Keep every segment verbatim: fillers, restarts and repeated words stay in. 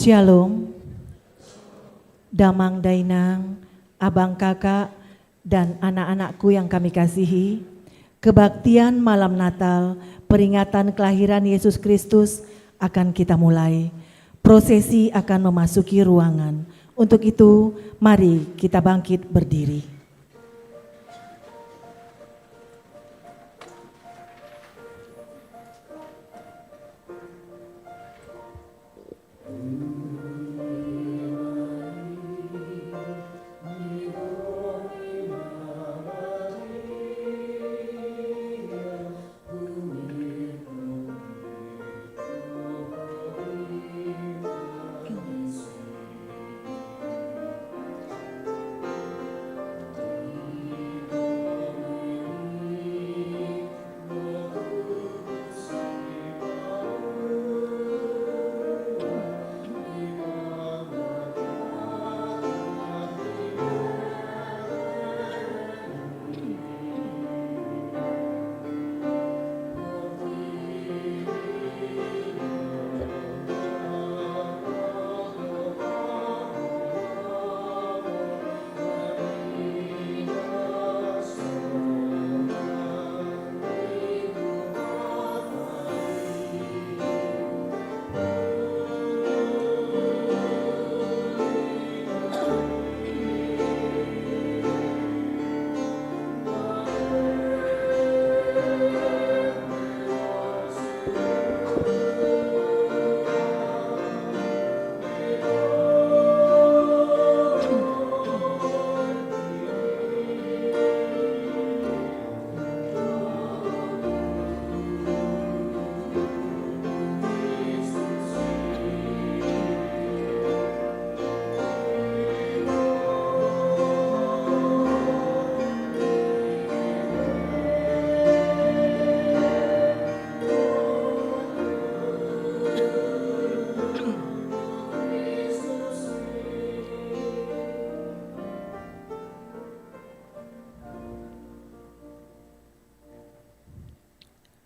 Syalom. Damang dainang, abang kakak, dan anak-anakku yang kami kasihi, kebaktian malam Natal, peringatan kelahiran Yesus Kristus akan kita mulai. Prosesi akan memasuki ruangan. Untuk itu, mari kita bangkit berdiri.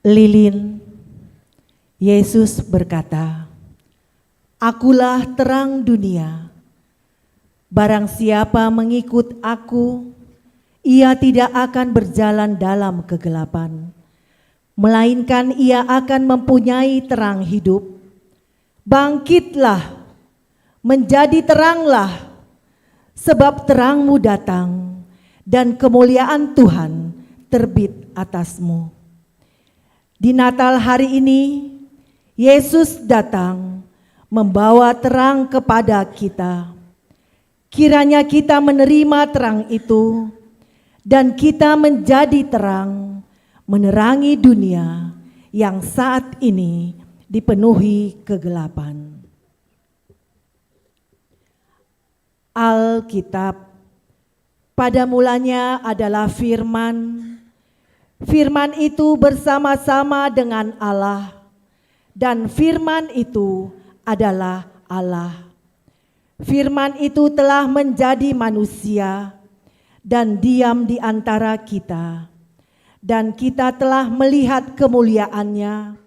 Lilin. Yesus berkata, "Akulah terang dunia. Barang siapa mengikut Aku, ia tidak akan berjalan dalam kegelapan, melainkan ia akan mempunyai terang hidup." Bangkitlah, menjadi teranglah, sebab terangmu datang, dan kemuliaan Tuhan terbit atasmu. Di Natal hari ini, Yesus datang membawa terang kepada kita. Kiranya kita menerima terang itu, dan kita menjadi terang menerangi dunia yang saat ini dipenuhi kegelapan. Alkitab. Pada mulanya adalah Firman. Firman itu bersama-sama dengan Allah, dan Firman itu adalah Allah. Firman itu telah menjadi manusia dan diam di antara kita, dan kita telah melihat kemuliaannya,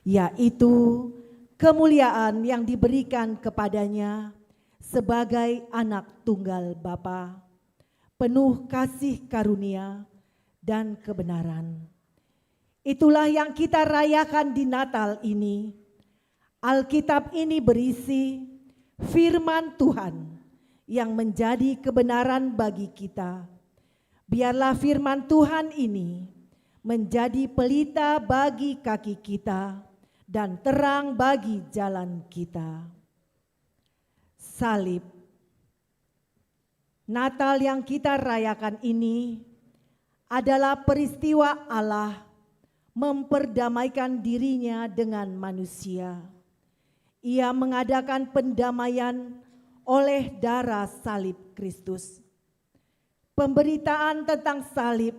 yaitu kemuliaan yang diberikan kepadanya sebagai anak tunggal Bapa, penuh kasih karunia dan kebenaran. Itulah yang kita rayakan di Natal ini. Alkitab ini berisi firman Tuhan yang menjadi kebenaran bagi kita. Biarlah firman Tuhan ini menjadi pelita bagi kaki kita dan terang bagi jalan kita. Salib. Natal yang kita rayakan ini adalah peristiwa Allah memperdamaikan dirinya dengan manusia. Ia mengadakan pendamaian oleh darah salib Kristus. Pemberitaan tentang salib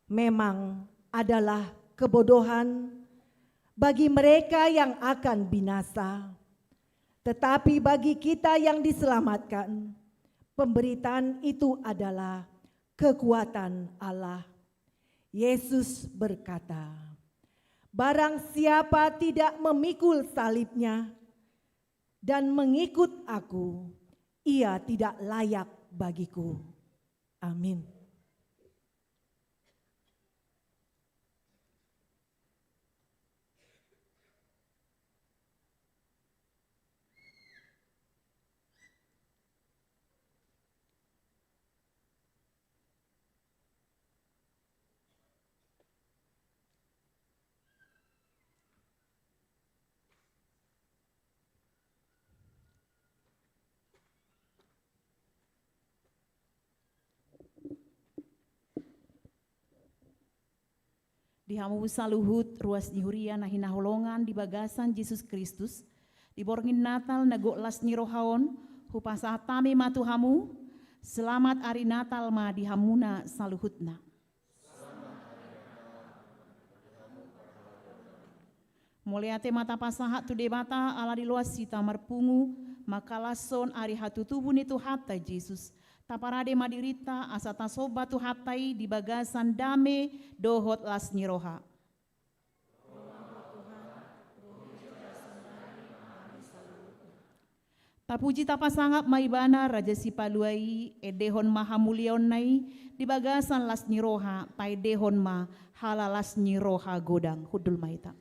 memang adalah kebodohan bagi mereka yang akan binasa. Tetapi bagi kita yang diselamatkan, pemberitaan itu adalah kekuatan Allah. Yesus berkata, "Barang siapa tidak memikul salibnya dan mengikut Aku, ia tidak layak bagi-Ku." Amin. Di hamu saluhut ruas ni huria na hinaholongan di bagasan Jesus Kristus, di borngin Natal na gok las ni roha on, hupasahat hami ma tu hamu, selamat ari Natal ma di hamuna saluhutna. Mauliate ma tapasahat tu Debata ala diloas hita marpungu, mangkalashon ari hatutubu ni Tuhanta Jesus. Taparade ma dirinta asa tasomba Tuhanta i di bagasan dame dohot las ni roha. Tapuji tapasangap ma Ibana Raja Sipalua i, endehon ma hamuliaonna i di bagasan las ni roha, paendehon ma halalas ni roha godang. Hundul ma hita.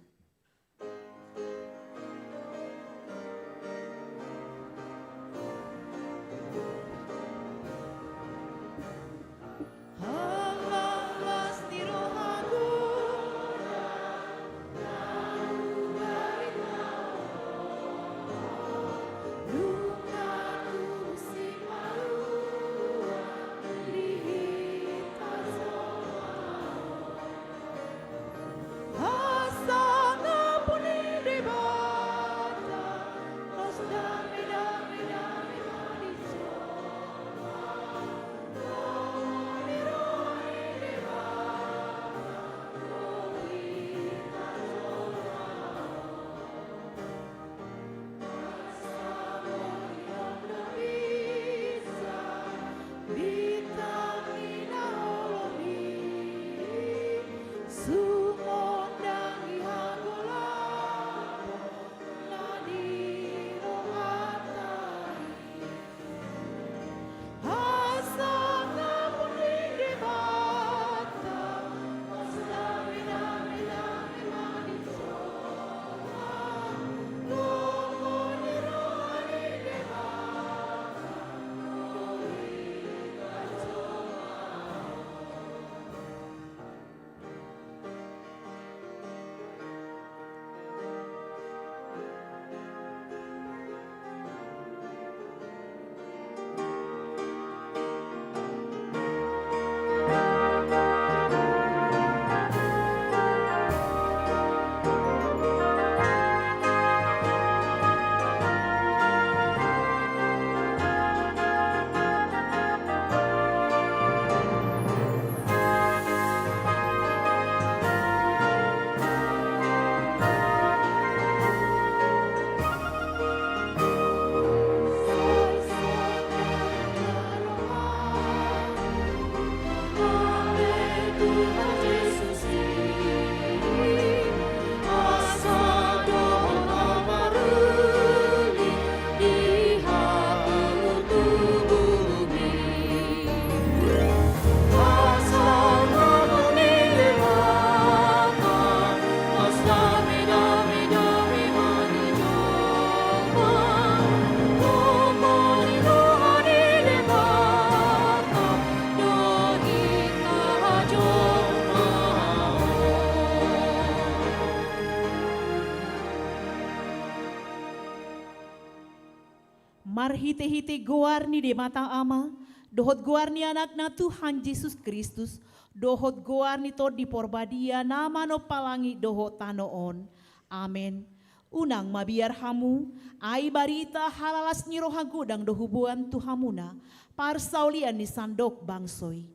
Marhite-hite goar ni Debata Ama, dohot goar ni Anakna Tuhan Jesus Kristus, dohot goar ni Tondi Porbadia na manompa langit dohot tano on. Amen. Unang mabiar hamu, ai barita halalas ni roha godang do huboan tu hamuna, parsaulian ni sandok bangso i.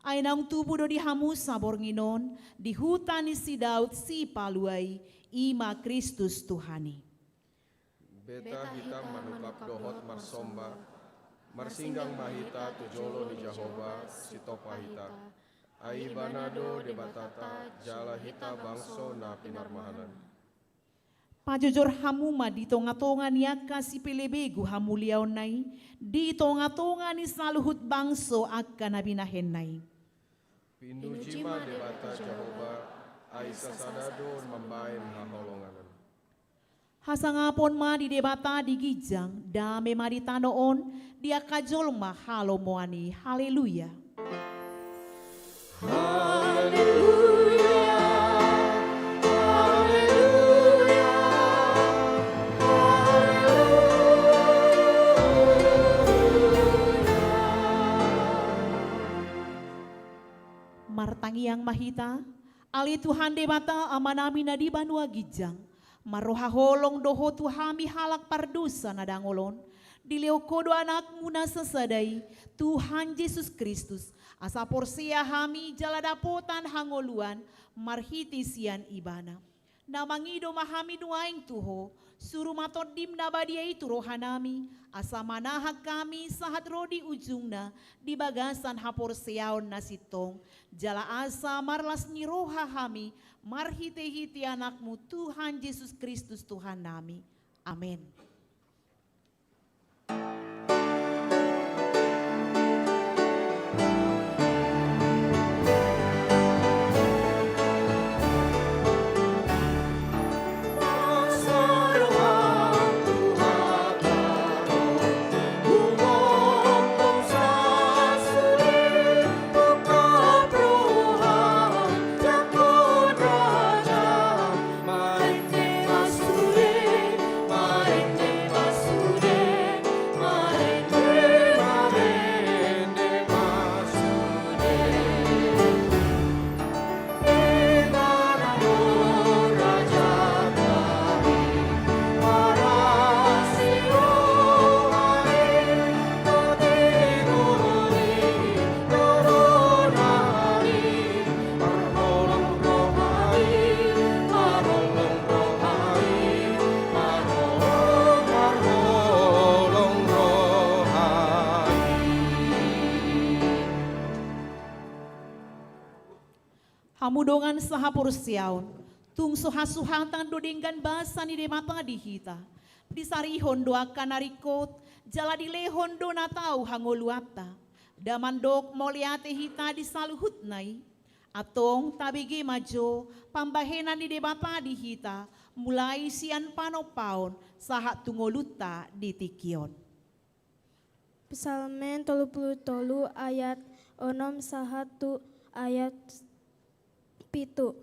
Ai naung tubu do di hamu saborngin on, di huta ni si Daud sipalua i, i ma Kristus Tuhan i. Beta hita manungkap dohot marsomba, marsinggang ma hita tu jolo ni Jahowa, sitompa hita. Ai Ibana do Debatata, jala hita bangso na pinarmahalan. Pajojor hamu ma di tonga-tonga ni angka sipelebegu hamuliaonna i, di tonga-tonga ni saluhut bangso angka na binahenna i. Pinuji ma Debata Jahowa, ai sasada do mambahen haholongan. Hasangapon ma di Debata di ginjang, dame ma di tano on, di angka jolma halomoan i. Haleluya. Haleluya, haleluya, haleluya. Martangiang ma hita. Ale Tuhan Debata, Amanami na di banua ginjang, marroha holong do Ho tu hami halak pardosa na dangol on. Dilehon Ho do Anakmu na sasada i, Tuhan Jesus Kristus, asa porsea hami jala dapotan hangoluan marhite sian Ibana. Na mangido ma hami nuaeng tu Ho, suru ma Tondim na badia i tu rohanami, asa manahan hami sahat ro di ujungna di bagasan haporseaon na sintong, jala asa marlas ni roha hami marhite-hite Anakmu Tuhan Jesus Kristus Tuhannami. Amen. Hamu dongan sahaporseaon, tung so hasuhatan do denggan basa ni Debata di hita. Disarihon do angka na ringkot, jala dilehon do na tau hangoluanta. Nda mandok mauliate hita di saluhutna i. Antong tabege ma jo pambahenan ni Debata di hita, mulai sian panompaon sahat tu ngolunta di tingki on. Psalmen tolu pulu tolu ayat onom sahat tu ayat pitu.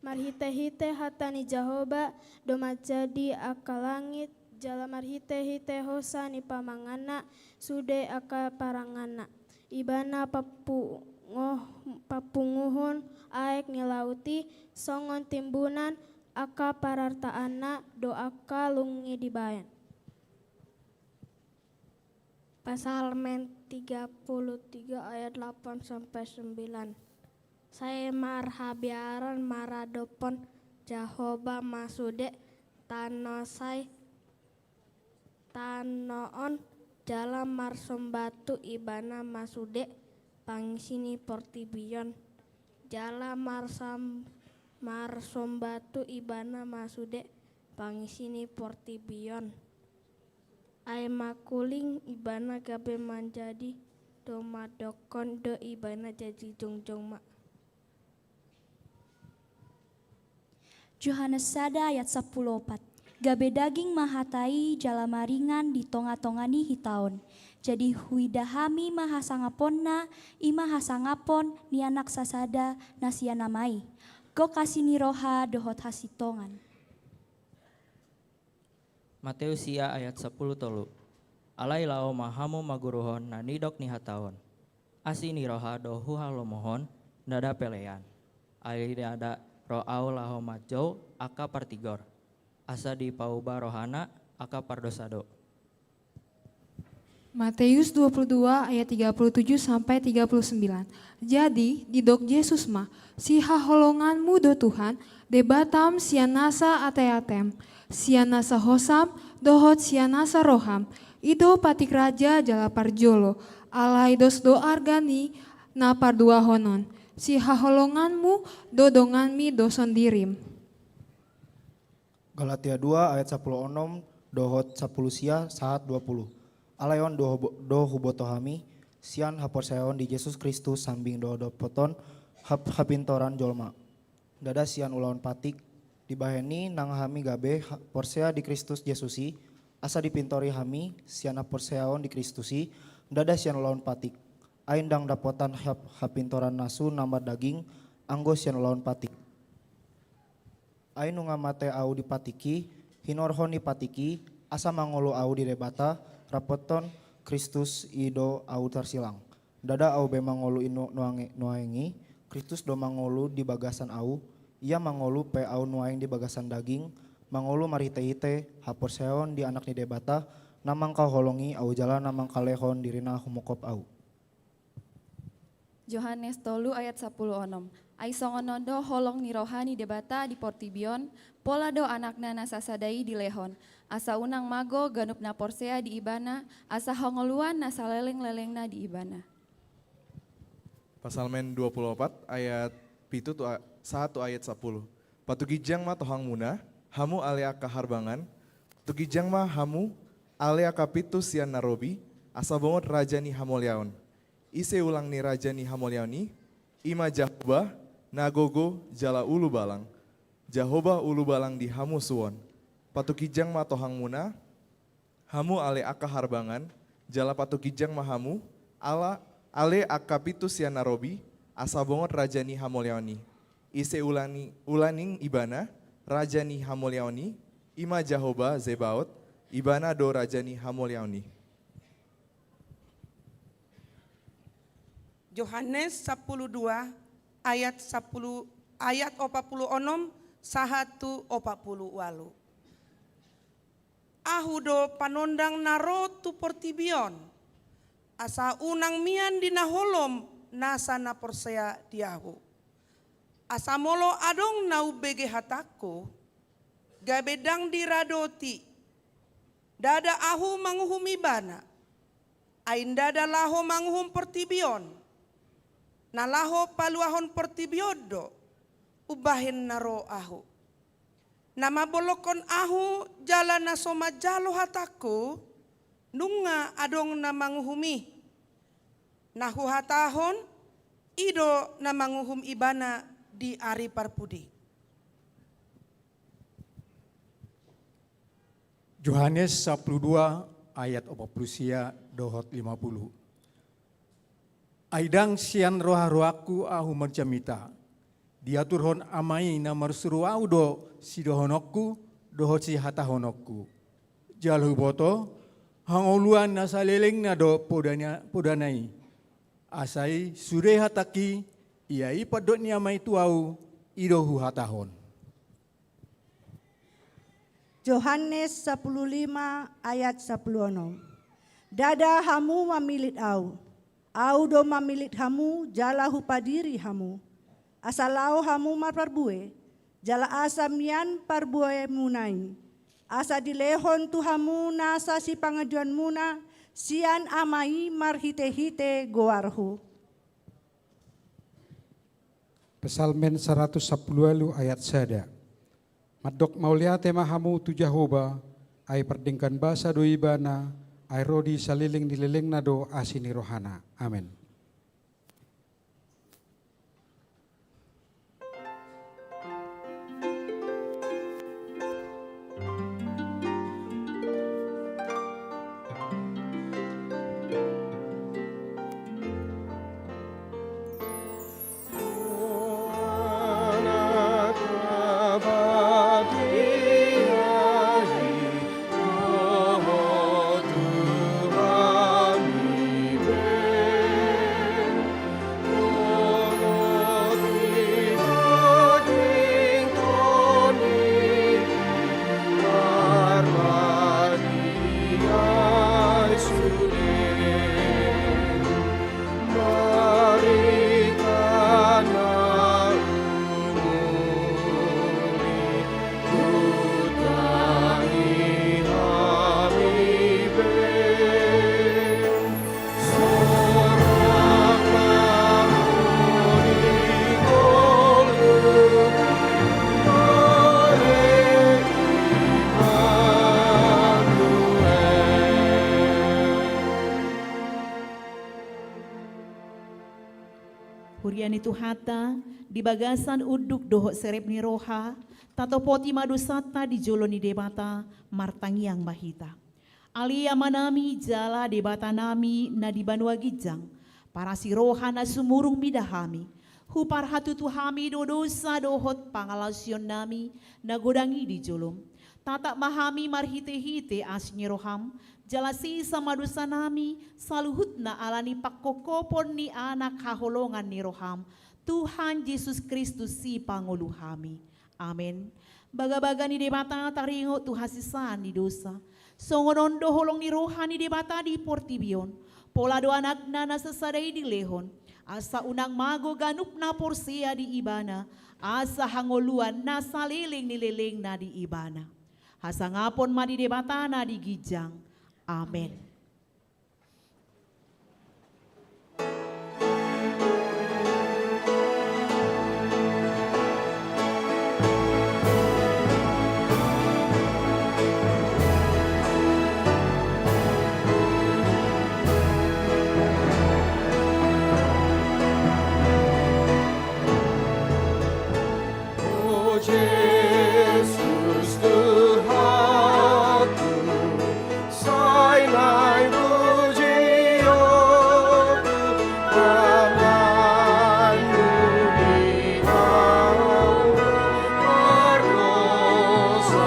Marhite-hite hata ni Jahowa do manjadi angka langit, jala marhite-hite hosa ni pamanganna sude angka paranganna. Ibana papungoh-, papunguhon aek ni laut i, songon timbunan angka parartaanna do angka lungi dibaen. Psalmen tiga puluh tiga ayat delapan sampai sembilan. Sai marhabiaran maradophon Jahowa ma sude, tano sai, tano on, jala marsomba tu Ibana ma sude, pangisi ni portibi on. Jala marsam-, marsomba tu Ibana ma sude, pangisi ni portibi on. Ai mangkuling Ibana gabe manjadi, do mandokkon do Ibana jadi jongjong ma. Johannes sada ayat sampulu opat. Gabe daging ma hata i jala maringan di tonga-tonga ni hita on. Jadi huida hami ma hasangaponna, i ma hasangapon ni Anak sasada na sian Ama i. Gok asi ni roha dohot hasintongan. Mateus sia ayat sampulu tolu. Alai laho ma hamu manguruhon na nidok ni hata on. Asi ni roha do huhalomohon, ndada pelean. Alai ndada ro ahu laho manjou angka partigor, asa dipauba rohana angka pardosa do. Matius dua puluh dua ayat tiga puluh tujuh sampai tiga puluh sembilan. Jadi, didok Jesus ma, sihaholonganmu do Tuhan, Debatam sian nasa ateatem, sian nasa hosam, dohot sian nasa roham, i do patik raja jala parjolo, alai dos do arga ni na parduahon on, sihaholonganmu do donganmi dohot sondirim. Galatia dua ayat sapuluh onom dohot sapuluh sia sahat dua puluh. Alai on do hubo-, do huboto hami, sian haporseaon di Jesus Kristus sambing do dapoton hap-, hapintoran jolma. Ndada sian ulaon patik, dibahen i nang hami gabe ha-, porsea di Kristus Jesus i, asa dipintori hami, sian haporseaon di Kristus i, ndada sian ulaon patik. Ai ndang dapotan hap-, hapintoran na sun na mardaging, anggo sian ulaon patik. Ai nunga mate ahu di patik i, hinorhon ni patik i, asa mangolu ahu di Debata, rapothon Kristus i do ahu tarsilang. Ndada ahu be mangolu i nu-, nuange-, nuaeng i, Kristus do mangolu di bagasan ahu, ia mangolu pe ahu nuaeng di bagasan daging, mangolu marhitehite haporseaon di Anak ni Debata, na mangkaholongi ahu jala na mangkalehon dirina humongkop ahu. Johannes tolu ayat sapuluh onom. Ai songon on do holong ni roha ni Debata di portibi on, pola do Anakna na sasada i dilehon, asa unang mago ganup na porsea di Ibana, asa hangoluan na saleleng-lelengna di Ibana. Psalmen dua puluh opat ayat pitu tu a-, sahat tu ayat sapuluh. Patuginjang ma tohangmuna, hamu ale angka harbangan, patuginjang ma hamu ale angka pintu sian na robi, asa bongot raja ni hamauliaon. Ise ulang ni raja ni hamauliaon i, i ma Jahowa, na gogo jala ulubalang. Jahowa ulubalang di hamusuon. Patuginjang ma tohangmuna, hamu ale angka harbangan, jala patuginjang ma hamu, ala, ale angka pintu sian na robi, asa bongot raja ni hamauliaon i. Ise ulaning, ulaning Ibana, raja ni hamauliaon i, i ma Jahowa Zebaot, Ibana do raja ni hamauliaon i. Johannes sapuluh dua ayat sapuluh, ayat opat puluh onom sahat tu opat puluh ualu. Ahu do panondang na ro tu portibi on, asa unang mian di na holom nasa na porsea di Ahu. Asa molo adong na umbege hatangku, gabe ndang diradoti, ndada Ahu manguhum ibana. Ai ndada laho manguhum portibi on, na laho paluahon portibi on do umbahen na ro Ahu. Na mambolongkon Ahu jala na so manjalo hatangku, nunga adong na manguhum i. Na Huhatahon, i do na manguhum ibana di ari parpudi. Johannes sapuluh dua ayat opat puluh sia dohot lima puluh. Ai ndang sian roha-rohangku Ahu marjamita. Diaturhon Ama i na marsuru Ahu do sidohononku dohot sihatahononku. Jala huboto, hangoluan na salelengna do podana, podana i. Asa i sude hatangki, ia i pandok ni Ama i tu Ahu, i do Huhatahon. Johannes sapuluh lima ayat sapuluh onom. Ndada hamu mamillit Ahu, Ahu do mamillit hamu jala Hupadiri hamu, asa laho hamu marparbue, jala asa mian parbuemuna i, asa dilehon tu hamu nasa sipanganjuanmuna sian Ama i marhite-hite goarhu. Psalmen saratus sapuluh ualu ayat sada. Mandok mauliate ma hamu tu Jahowa, ai pardenggan basa do Ibana, ai ro di saleleng ni lelengna do asi ni rohana. Amen. Huria ni Tuhanta, di bagasan unduk dohot serep ni roha, tatopoti ma dosanta di jolo ni Debata, martangiang ma hita. Ale Amanami jala Debatanami na di banua ginjang, parasi roha na sumurung mida hami, huparhatutu hami do dosa dohot pangalaosionnami na godang i di jolom. Tatap ma hami marhitehite asi ni roham, jala sesa ma dosanami saluhutna ala ni pangkophopon ni Anak haholongan ni roham, Tuhan Jesus Kristus Sipangolu hami. Amen. Bagabaga ni Debata taringot tu hasesaan ni dosa. Songon on do holong ni roha ni Debata di portibi on. Pola do Anakna na sasada i dilehon, asa unang mago ganup na porsea di Ibana, asa hangoluan na saleleng ni lelengna di Ibana. Hasangapon ma di Debata na di ginjang. Amen. O Jesus Tuhanku, sai naeng pujion, tangan muli au pardosa.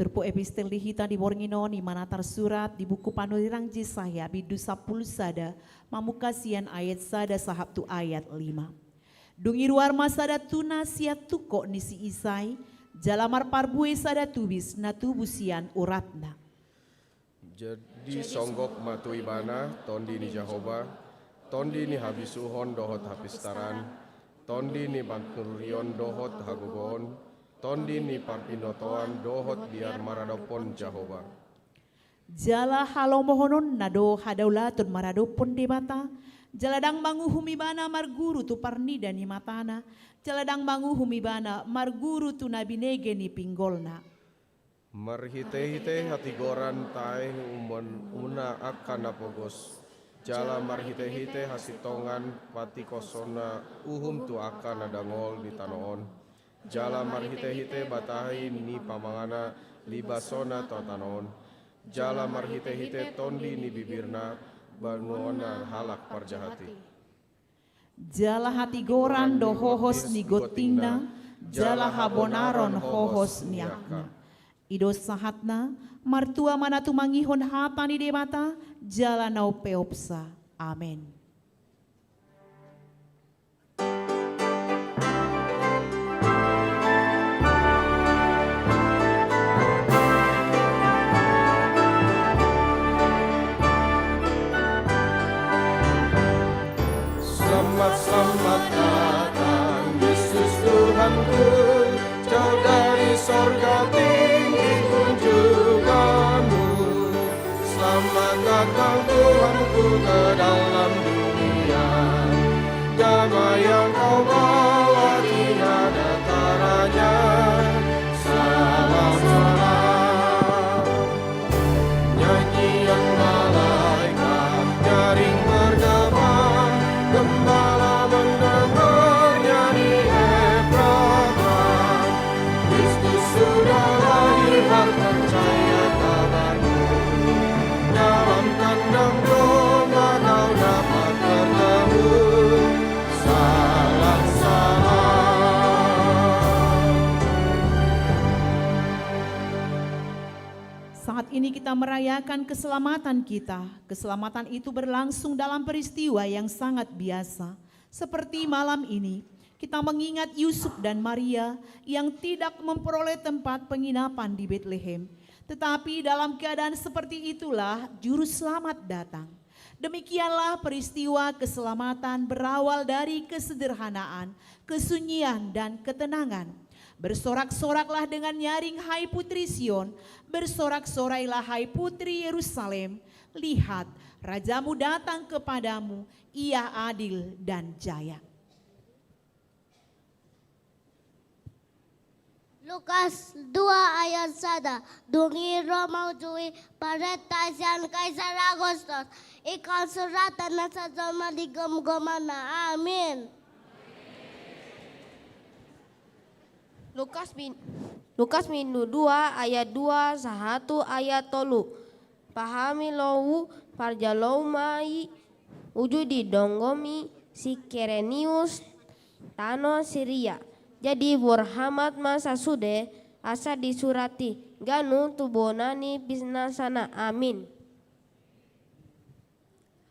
Turpuk epistel di hita di borngin on, i ma na tarsurat di buku panurirang Jesaya, bindu sampulu sada, mamungka sian ayat sada sahat tu ayat lima. Dung i ruar ma sada tuna sian tungkot ni si Isai, jala marparbue sada tubis na tubu sian uratna. Jadi songgop ma tu ibana tondi ni Jahowa, tondi ni habisuhon dohot hapistaran, tondi ni pangrurion dohot hagogoon, tondi ni parbinotoan dohot biar maradophon Jahowa. Jala halomohononna do hadaulaton maradophon Debata, jala ndang manguhum ibana marguru tu parnida ni matana, jala ndang manguhum ibana marguru tu na binege ni pinggolna. Marhitehite hatigoran tahe umon-, umuna angka na pogos, jala marhitehite hasintongan patikosonna uhum tu angka na dangol di tano on, jala marhitehite batahi ni pamangana libasonna tu tano on, jala marhitehite tondi ni bibirna banuona halak parjahat i. Jala hatigoran do hohos ni gontingna, jala habonaron hohos ni hakna. I do sahatna, martua ma na tumangihon hata ni Debata, jala na umpeopsa. Amen. Selamat, selamat datang, Yesus Tuhanku. Jauh dari sorga tinggi kunjunganmu. Selamat datang, Tuhanku, ke dalam dunia. Damai yang kau bawa tiada taranya. Salam, salam. Nyanyian malaikat, nyaring bergema, gembala mendengarnya di Efrata. Kristus sudah lahir, percaya kabarmu. Dalam kandang domba kau dapat bertemu. Salam, salam. Saat ini kita merayakan keselamatan kita. Keselamatan itu berlangsung dalam peristiwa yang sangat biasa. Seperti malam ini, Kita mengingat Yusuf dan Maria yang tidak memperoleh tempat penginapan di Betlehem. Tetapi dalam keadaan seperti itulah Juru Selamat datang. Demikianlah peristiwa keselamatan berawal dari kesederhanaan, kesunyian, dan ketenangan. Bersorak-soraklah dengan nyaring, hai putri Sion, bersorak-sorailah, hai putri Yerusalem. Lihat, rajamu datang kepadamu, ia adil dan jaya. Lukas dua ayat sada. Dung i ro ma uju i parenta sian Kaisar Agustus, ingkon suratan nasa jolma di gomgomanna. Amin. Lukas min-, Lukas minggu dua ayat dua sahat tu ayat tolu. Pahami lou, parjalo ma i uju di donggomi si Kirenius, tano Siria. Jadi borhat ma sasude, asa disurati ganup tu bona ni pinasana. Amin.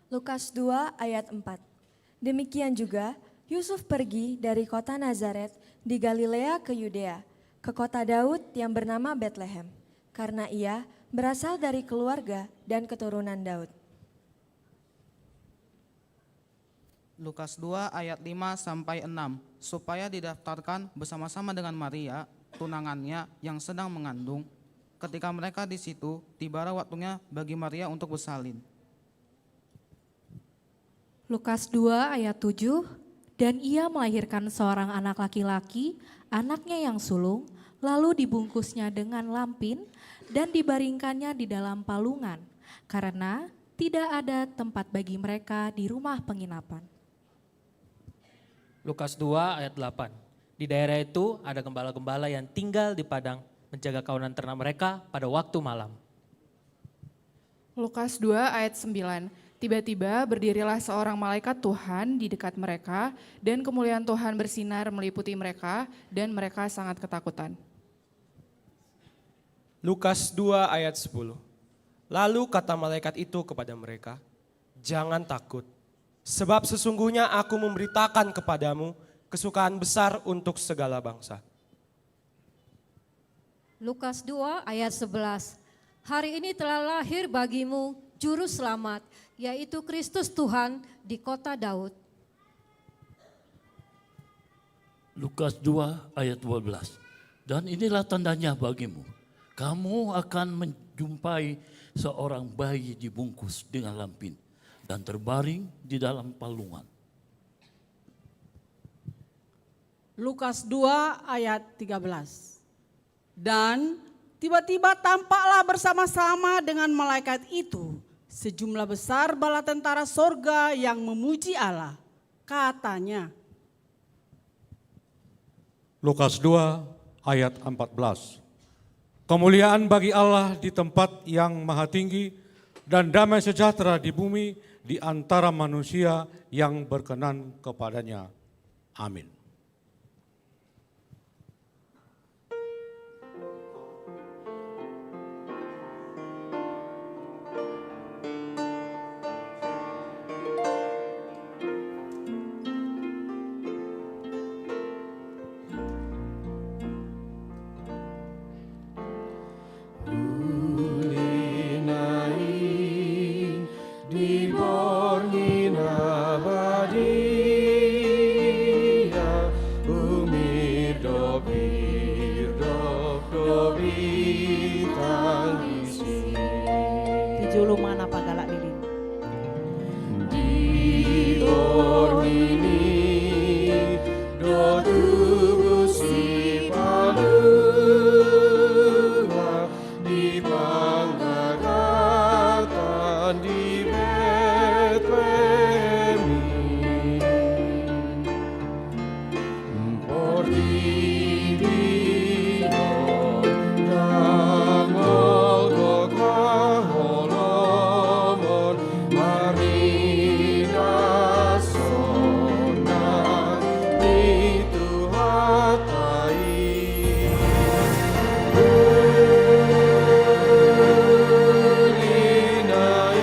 Lukas dua ayat empat. Demikian juga, Yusuf pergi dari kota Nazaret di Galilea ke Yudea, ke kota Daud yang bernama Betlehem, karena ia berasal dari keluarga dan keturunan Daud. Lukas dua ayat lima sampai enam, supaya didaftarkan bersama-sama dengan Maria, tunangannya yang sedang mengandung. Ketika mereka di situ, tibalah waktunya bagi Maria untuk bersalin. Lukas dua ayat tujuh, dan ia melahirkan seorang anak laki-laki, anaknya yang sulung, lalu dibungkusnya dengan lampin dan dibaringkannya di dalam palungan, karena tidak ada tempat bagi mereka di rumah penginapan. Lukas dua ayat delapan. Di daerah itu ada gembala-gembala yang tinggal di padang menjaga kawanan ternak mereka pada waktu malam. Lukas dua ayat sembilan. Tiba-tiba berdirilah seorang malaikat Tuhan di dekat mereka, dan kemuliaan Tuhan bersinar meliputi mereka, dan mereka sangat ketakutan. Lukas dua ayat sepuluh. Lalu kata malaikat itu kepada mereka, "Jangan takut, sebab sesungguhnya aku memberitakan kepadamu kesukaan besar untuk segala bangsa." Lukas dua ayat sebelas. Hari ini telah lahir bagimu Juru Selamat, yaitu Kristus Tuhan, di kota Daud. Lukas dua ayat dua belas. Dan inilah tandanya bagimu. Kamu akan menjumpai seorang bayi dibungkus dengan lampin dan terbaring di dalam palungan. Lukas dua ayat tiga belas. Dan tiba-tiba tampaklah bersama-sama dengan malaikat itu sejumlah besar bala tentara sorga yang memuji Allah. Katanya. Lukas dua ayat empat belas. Kemuliaan bagi Allah di tempat yang maha tinggi, dan damai sejahtera di bumi di antara manusia yang berkenan kepadanya. Amin. Uli na i di borngin na badia, umirdop-irdop do bintang di si. Tu jolo ma na pagalak lilin. Di borngin i do tubu Sipalua, di panggagatan di Betlehem i. Portibi on ndang olo haholomon, marnida sonang ni Tuhanta i. Uli na i.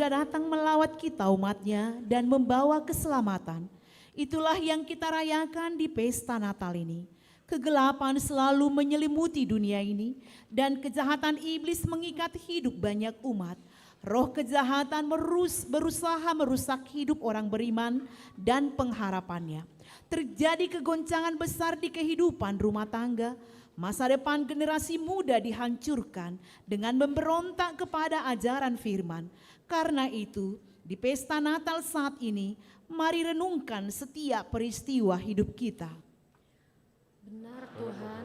datang melawat kita umat-Nya dan membawa keselamatan. Itulah yang kita rayakan di pesta Natal ini. Kegelapan selalu menyelimuti dunia ini, dan kejahatan iblis mengikat hidup banyak umat. Roh kejahatan merus-, berusaha merusak hidup orang beriman dan pengharapannya. Terjadi kegoncangan besar di kehidupan rumah tangga. Masa depan generasi muda dihancurkan dengan memberontak kepada ajaran firman. Karena itu, di pesta Natal saat ini, mari renungkan setiap peristiwa hidup kita. Benar, Tuhan.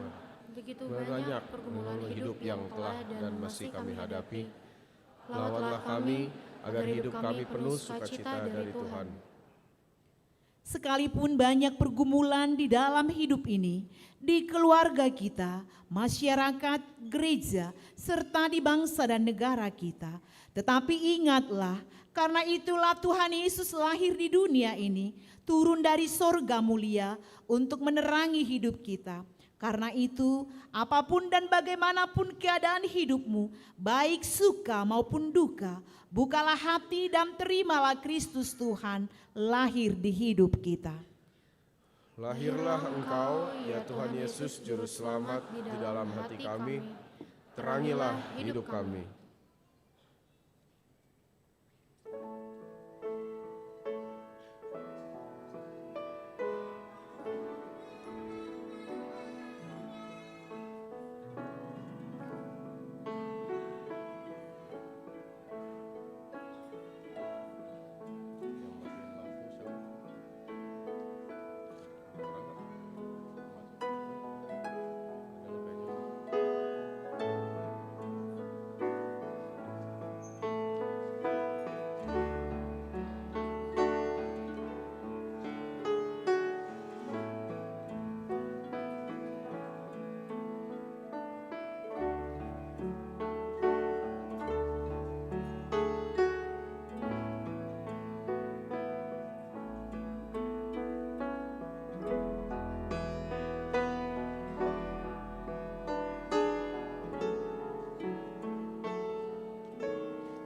Begitu banyak pergumulan hidup yang telah dan masih kami hadapi. Lawatlah kami, agar hidup kami penuh sukacita dari Tuhan. Sekalipun banyak pergumulan di dalam hidup ini, di keluarga kita, masyarakat, gereja, serta di bangsa dan negara kita, tetapi ingatlah, karena itulah Tuhan Yesus lahir di dunia ini, turun dari sorga mulia untuk menerangi hidup kita. Karena itu, apapun dan bagaimanapun keadaan hidupmu, baik suka maupun duka, bukalah hati dan terimalah Kristus Tuhan lahir di hidup kita. Lahirlah Engkau, ya Tuhan Yesus, Juru Selamat, di dalam hati kami. Terangilah hidup kami.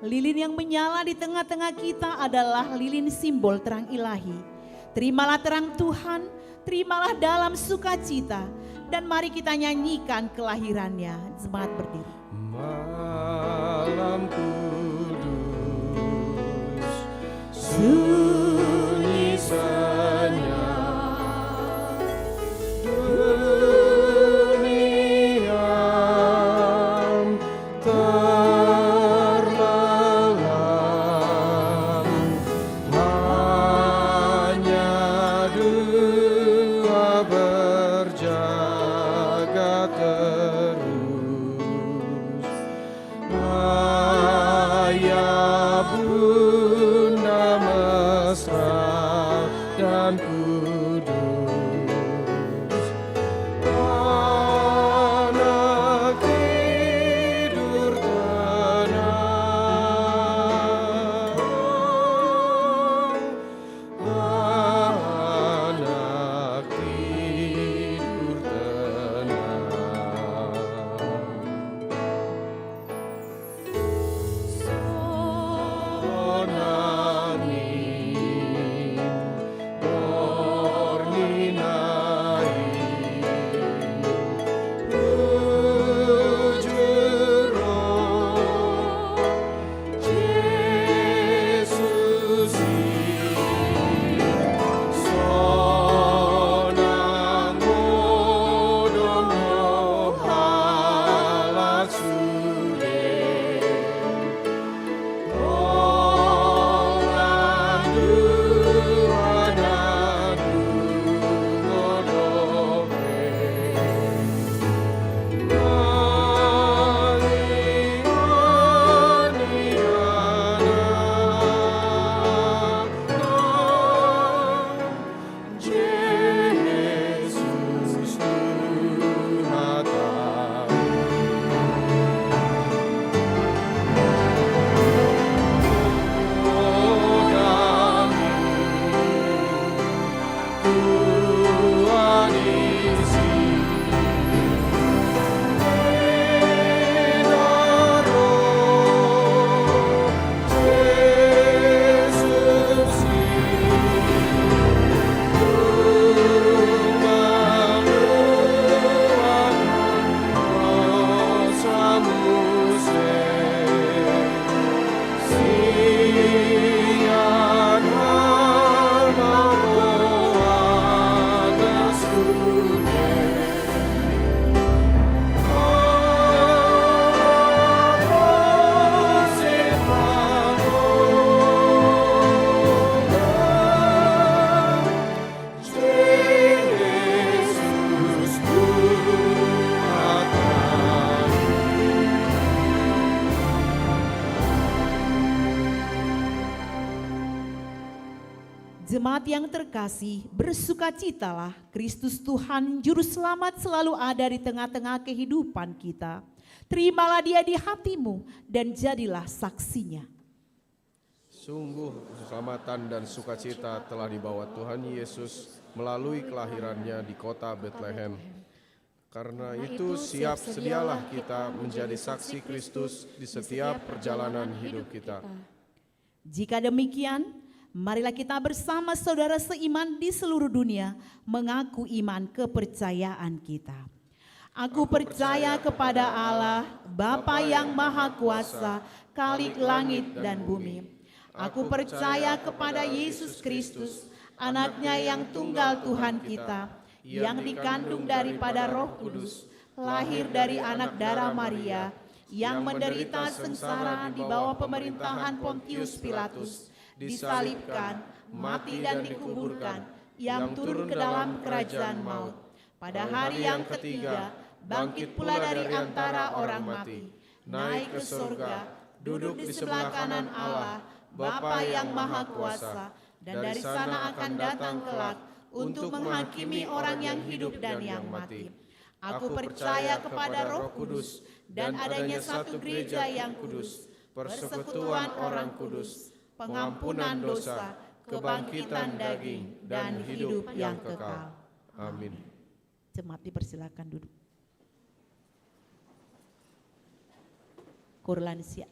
Lilin yang menyala di tengah-tengah kita adalah lilin simbol terang ilahi. Terimalah terang Tuhan, terimalah dalam sukacita, dan mari kita nyanyikan kelahirannya. Jemaat berdiri. Malam kudus, sunyi senyap, dunia terlelap, hanya dua berjaga terus. Ayah bunda Jemaat yang terkasih, bersukacitalah, Kristus Tuhan Juru Selamat selalu ada di tengah-tengah kehidupan kita. Terimalah Dia di hatimu dan jadilah saksinya. Sungguh, keselamatan dan sukacita telah dibawa Tuhan Yesus melalui kelahirannya di kota Betlehem. Karena itu, siap sedialah kita menjadi saksi Kristus di setiap perjalanan hidup kita. Jika demikian, marilah kita bersama saudara seiman di seluruh dunia mengaku iman kepercayaan kita. Aku percaya kepada Allah, Bapa yang Maha Kuasa, Khalik langit dan bumi. Aku percaya kepada Yesus Kristus, Anaknya yang tunggal Tuhan kita, yang dikandung daripada Roh Kudus, lahir dari anak dara Maria, yang menderita sengsara di bawah pemerintahan Pontius Pilatus, disalibkan, mati dan dikuburkan, yang turun ke dalam kerajaan maut. Pada hari yang ketiga, bangkit pula dari antara orang mati, naik ke sorga, duduk di sebelah kanan Allah, Bapa yang Maha Kuasa, dan dari sana akan datang kelak untuk menghakimi orang yang hidup dan yang mati. Aku percaya kepada Roh Kudus dan adanya satu gereja yang kudus, persekutuan orang kudus, pengampunan dosa, kebangkitan daging, dan hidup yang kekal. Amin. Jemaat dipersilakan duduk. Korlansia.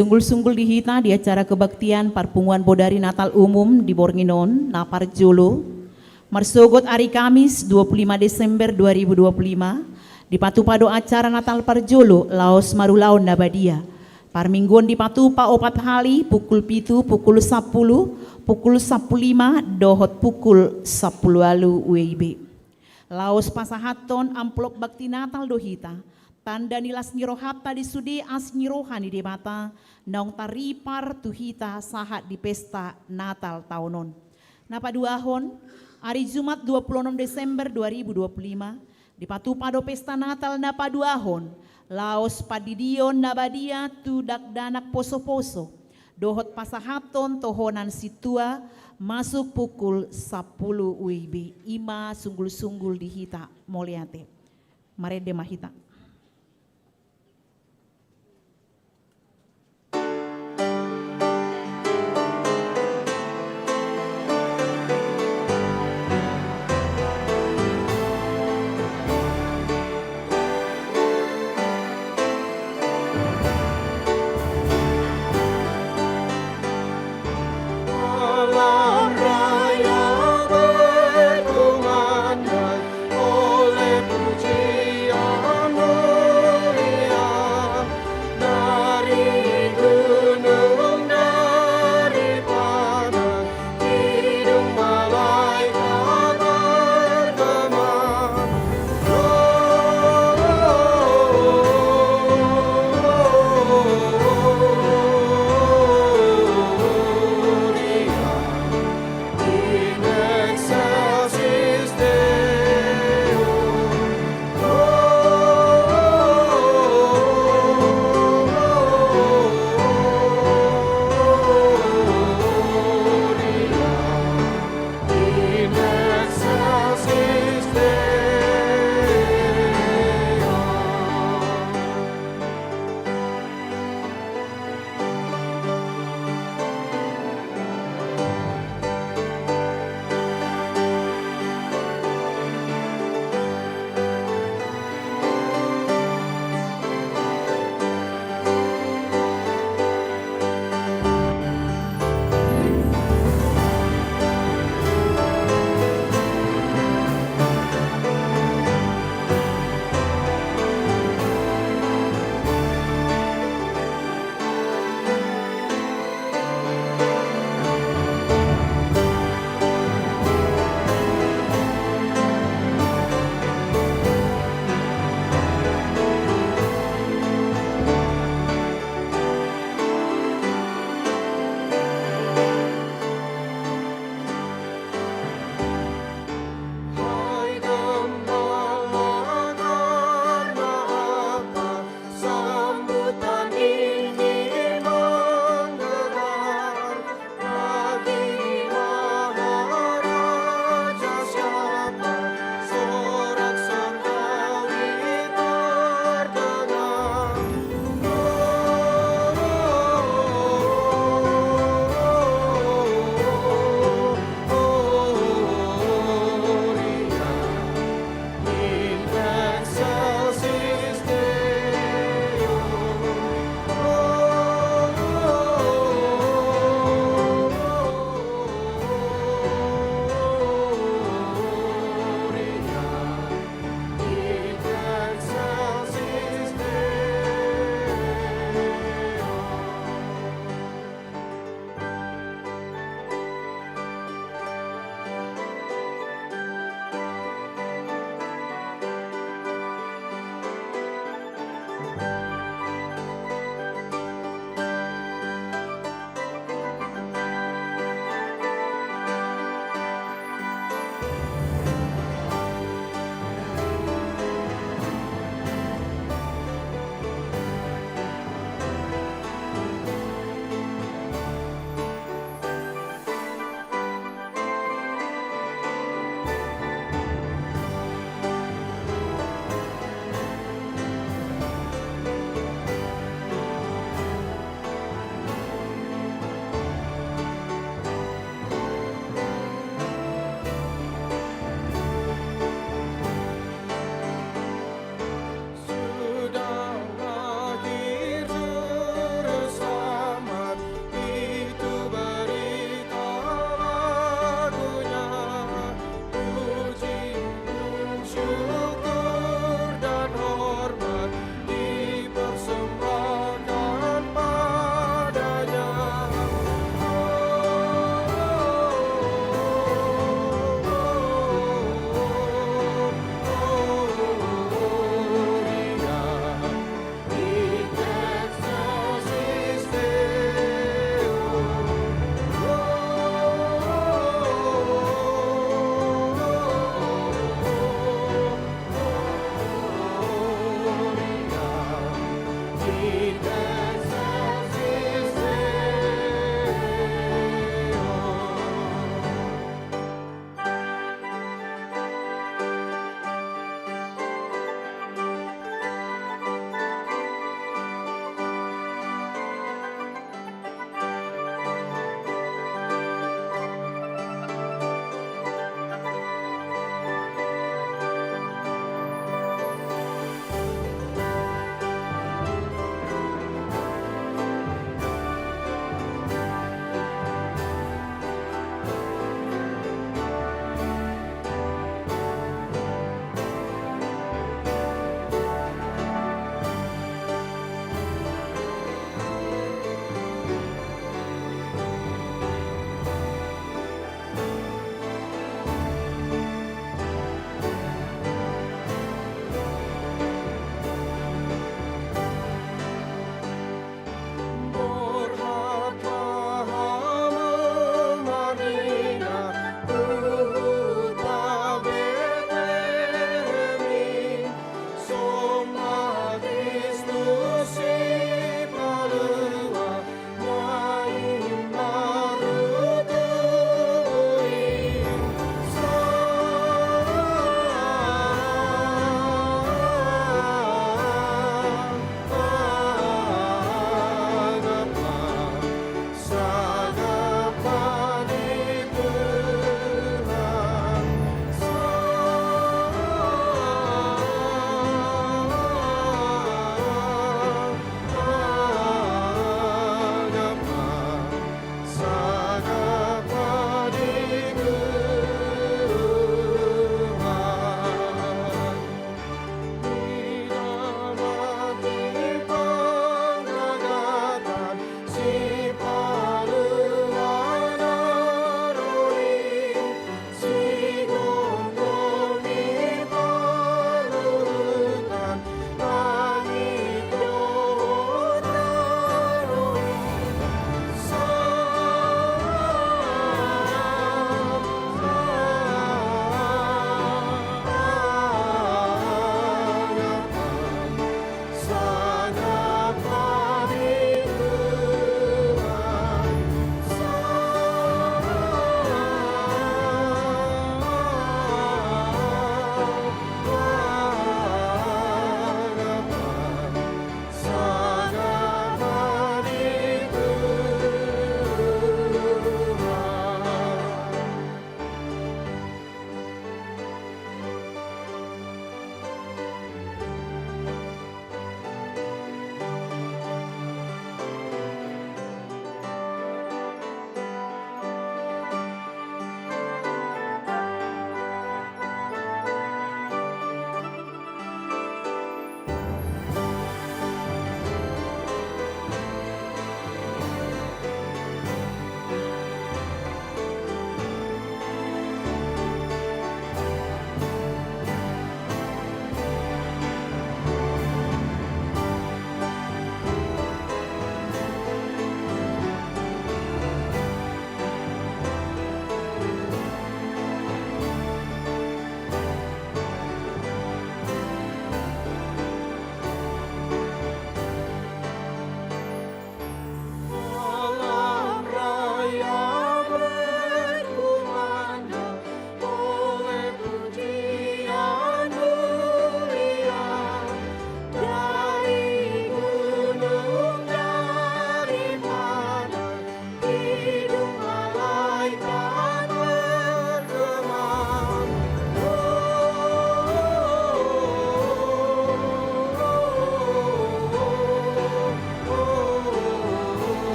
Sunggul-sunggul di hita di acara kebaktian parpunguan bodari Natal umum di borngin on, na parjolo, marsogot ari Kamis dua puluh lima Desember dua ribu dua puluh lima, dipatupa do acara Natal parjolo laos marulaon na badia. Parmingguon dipatupa opat hali, pukul pitu, pukul sampulu, pukul sampulu lima, dohot pukul sampulu ualu W I B. Laos pasahathon amplop bakti Natal do hita, tanda ni las ni rohanta di sude asi ni roha ni Debata, naung taripar tu hita sahat di pesta Natal taon on. Na paduahon, ari Jumat dua puluh onom Desember dua ribu dua puluh lima, dipatupa do pesta Natal na paduahon, laos pandidion na badia tu dakdanak poso-poso, dohot pasahathon tohonan sintua, masuk pukul sampulu W I B. I ma sunggul-sunggul di hita, mauliate. Marende ma hita.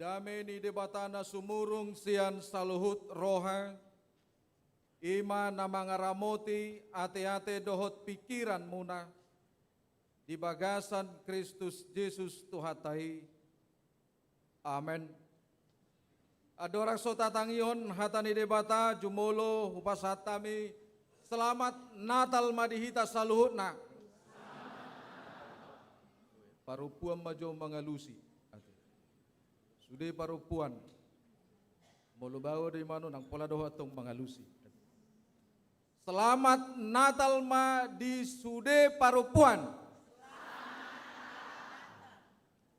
Dame ni Debata na sumurung sian saluhut roha, i ma na mangaramoti ateate dohot pingkiranmuna di bagasan Kristus Jesus Tuhanta i. Amen. Andorang so tatangihon hata ni Debata, jumolo hupasahat hami selamat Natal ma di hita saluhutna. Parompuan ma jo mangalusi. Sude parompuan. Molo baoa do imano nang pola do ho antong mangalusi. Selamat Natal ma di sude parompuan.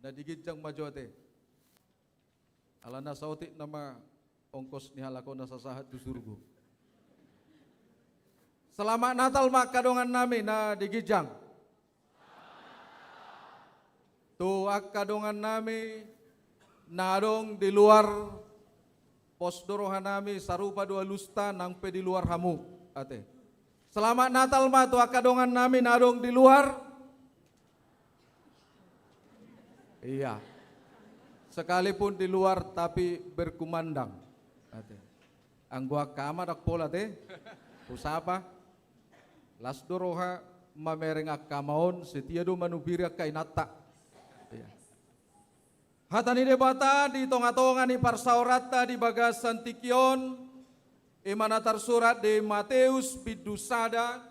Na di ginjang ma jo ate. Alana saotik nama ongkos ni halak on asa sahat tu surgo. Selamat Natal ma angka dongannami na di ginjang. Tu angka dongannami na adong di luar, pos do rohanami, sarupa do alusta nang pe di luar hamu ate. Selamat Natal ma tu angka dongannami na adong di luar. Iya. Sekalipun di luar tapi berkumandang ate. Anggo angka ama ndang pola ate. Husapa. Las do roha mamereng angka ama on, setia do manubiri angka inanta. Iya. Hata ni Debata di tongatonga ni parsaoranta di bagasan tingki on, i ma na tarsurat di Mateus bindu sada,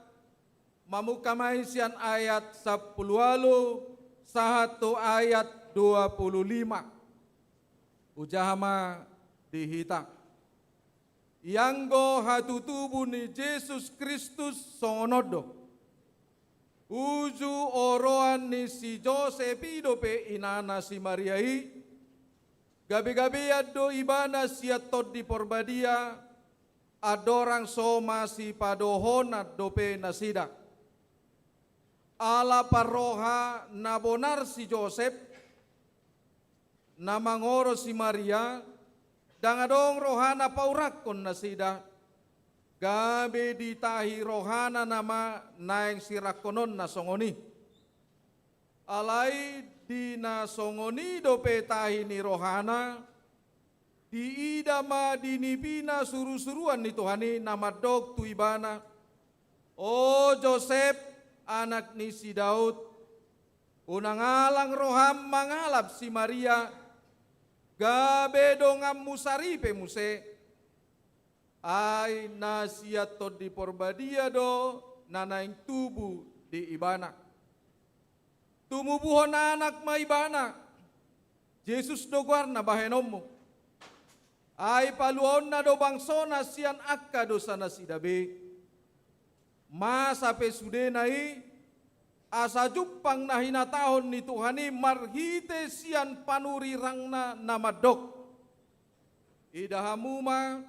mamungka ma i sian ayat sampulu ualu sahat tu ayat dua pulu lima. Hujaha ma di hita. Ianggo hatutubu ni Jesus Kristus songon on do. Uju oroan ni si Josep i dope inana si Maria i, gabegabean do ibana sian Tondi Porbadia, andorang so masipadohonan dope nasida. Ala parroha na bonar si Josep, na mangoro si Maria, ndang adong rohana paurakkon nasida, gabe ditahi rohana nama naeng sirangkononna songon i. Alai di na songon i dope tahi ni rohana, diida ma di nipina surusuruan ni Tuhan i na mandok tu ibana, O Josep, anak ni si Daud, unang alang roham mangalap si Maria, gabe donganmu saripe muse, ai na sian Tondi Porbadia do na naeng tubu di ibana. Tumubuhon anak ma ibana, Jesus do goarna bahenonmu. Ai paluaonna do bangsona sian angka dosanasida be. Masa pe sudena i, asa jumpang na hinatahon ni Tuhan i marhite sian panurirangna na mandok. Ida hamu ma,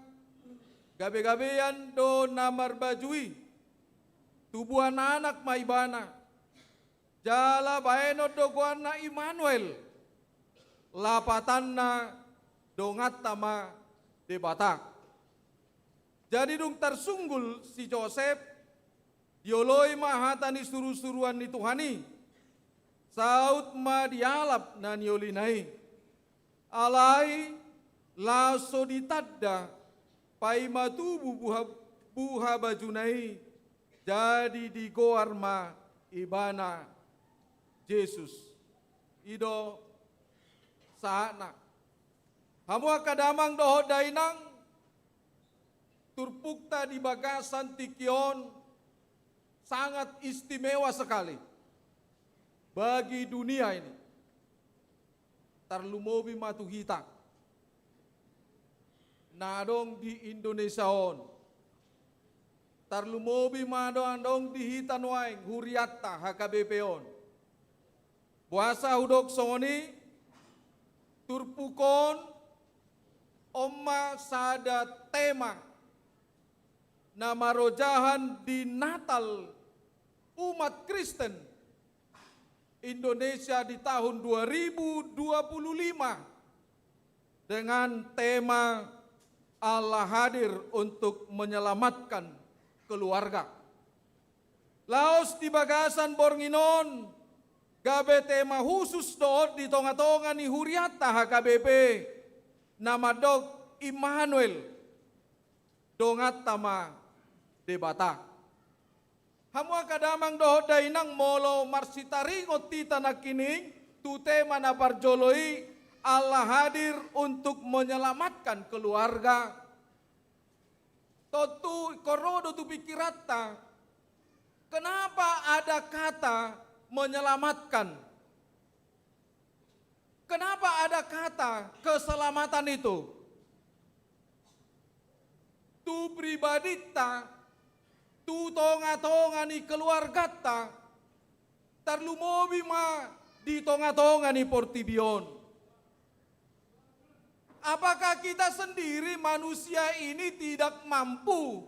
gabegabean do na marbaju i, tubuan anak ma ibana, jala bahenon do goarna Immanuel, lapatanna donganta ma Debata. Jadi dung tarsunggul si Josep, dioloi ma hata ni surusuruan ni Tuhan i, saut ma dialap na niolina i. Alai laos so ditanda, paima tubu buha, buha bajuna i, jadi digoar ma ibana Jesus. I do sahatna. Hamu angka damang dohot dainang, turpukta di bagasan tingki on sangat istimewa sekali bagi dunia ini. Tarlumobi ma tu hita na adong di Indonesia on. Tarlumobi ma na adong di hita nuaeng hurianta H K B P on. Boasa hudok songon i, turpuk on, on ma sada tema na marojahan di Natal umat Kristen Indonesia di tahun dua ribu dua puluh lima dengan tema Allah hadir untuk menyelamatkan keluarga. Laos di bagasan borngin on, gabe tema khusus do on di tongatonga ni hurianta H K B P. na mandok Immanuel, donganta ma Debata. Hamu angka damang dohot dainang, molo marsitaringot hita nangkining tu tema na parjolo i, Allah hadir untuk menyelamatkan keluarga. Tontu ingkon ro do tu pikiranta, kenapa ada kata menyelamatkan? Kenapa ada kata keselamatan itu? Tu pribadinta, tu tonga-tonga ni keluarganta, tarlumobi ma di tonga-tonga ni portibi on. Apakah kita sendiri, manusia ini, tidak mampu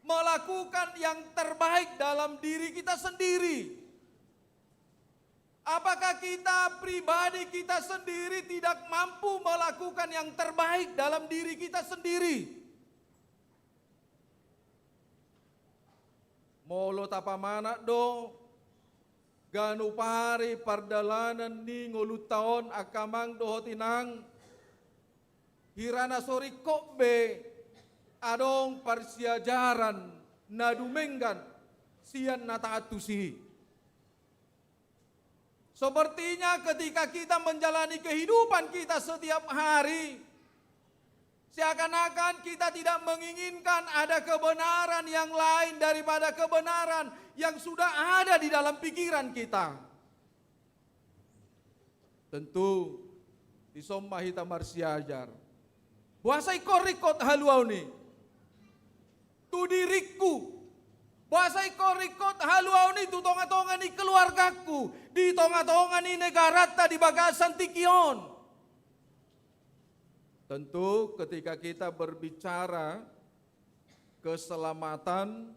melakukan yang terbaik dalam diri kita sendiri? Apakah kita pribadi kita sendiri tidak mampu melakukan yang terbaik dalam diri kita sendiri? Molo tapamanat do ganup ari pardalanan ni ngolunta on, angka amang dohot inang, hira na so ringkot be adong parsiajaran na dumenggan sian na taantusi. Sepertinya ketika kita menjalani kehidupan kita setiap hari, seakan-akan kita tidak menginginkan ada kebenaran yang lain daripada kebenaran yang sudah ada di dalam pikiran kita. Tentu, dison ma hita marsiajar. Boasa ingkon ringkot haluaon i tu diringku? Boasa ingkon ringkot haluaon i tu tonga-tonga ni keluargangku, di tonga-tonga ni negaranta di bagasan tingki on? Tentu, ketika kita berbicara keselamatan,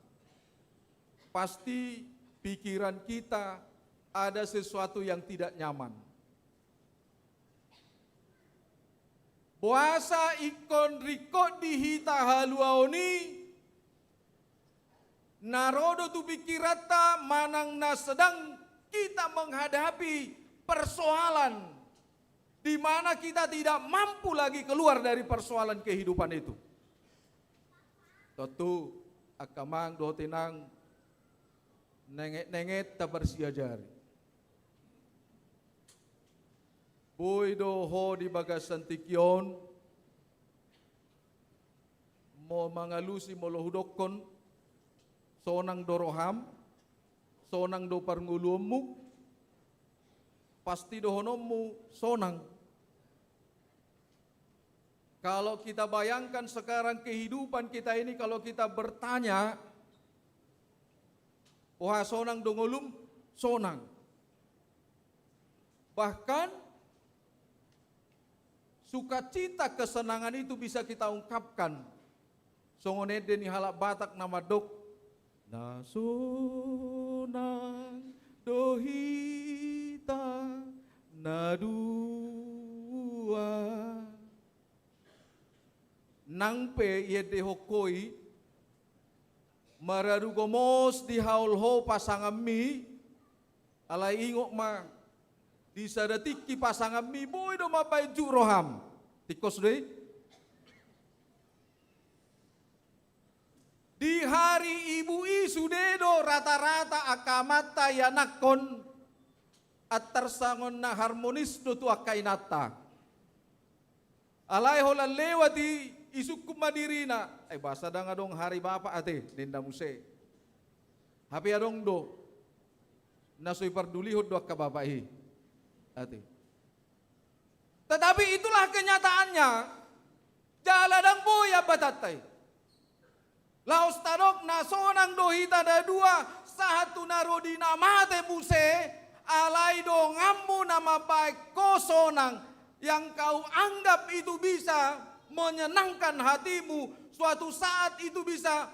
pasti pikiran kita ada sesuatu yang tidak nyaman. Boasa ingkon ringkot di hita haluaon i? Na ro do tu pikiranta manang na sedang kita menghadapi persoalan di mana kita tidak mampu lagi keluar dari persoalan kehidupan itu. Tontu, angka amang dohot inang, nenget-nenget taparsiajari. Boi do ho di bagasan tingki on, mo mangalusi, molo hudokkon sonang do roham, sonang do parngoluonmu, pasti dohononmu sonang. Kalau kita bayangkan sekarang kehidupan kita ini, kalau kita bertanya, "Boha sonang do ngolum?" Sonang. Bahkan, sukacita, kesenangan itu bisa kita ungkapkan. Songon ende ni halak Batak na mandok, "Na sonang do hita na dua." Nang pe iendehon ho i, maradu gomos di haol ho pasanganmi, alai ingot ma, di sada tingki pasanganmi boi do mambaen jut roham. Tingkos do i. Di hari ibu i sude do rata-rata angka amanta ianakhon, antar songon na harmonis do tu angka inanta. Alai holan lewat i, isungkun ma dirina, "Ai, boasa ndang adong hari bapak ate," ninna muse. Hape adong do na so ipardulihon do angka bapak i ate. Tetapi itulah kenyataannya. Jala ndang boi ambatanta i. Laos tadok, na sonang do hita na dua, sahat tu na ro di na mate muse, alai donganmu na mambaen ho sonang, yang kau anggap itu bisa menyenangkan hatimu, suatu saat itu bisa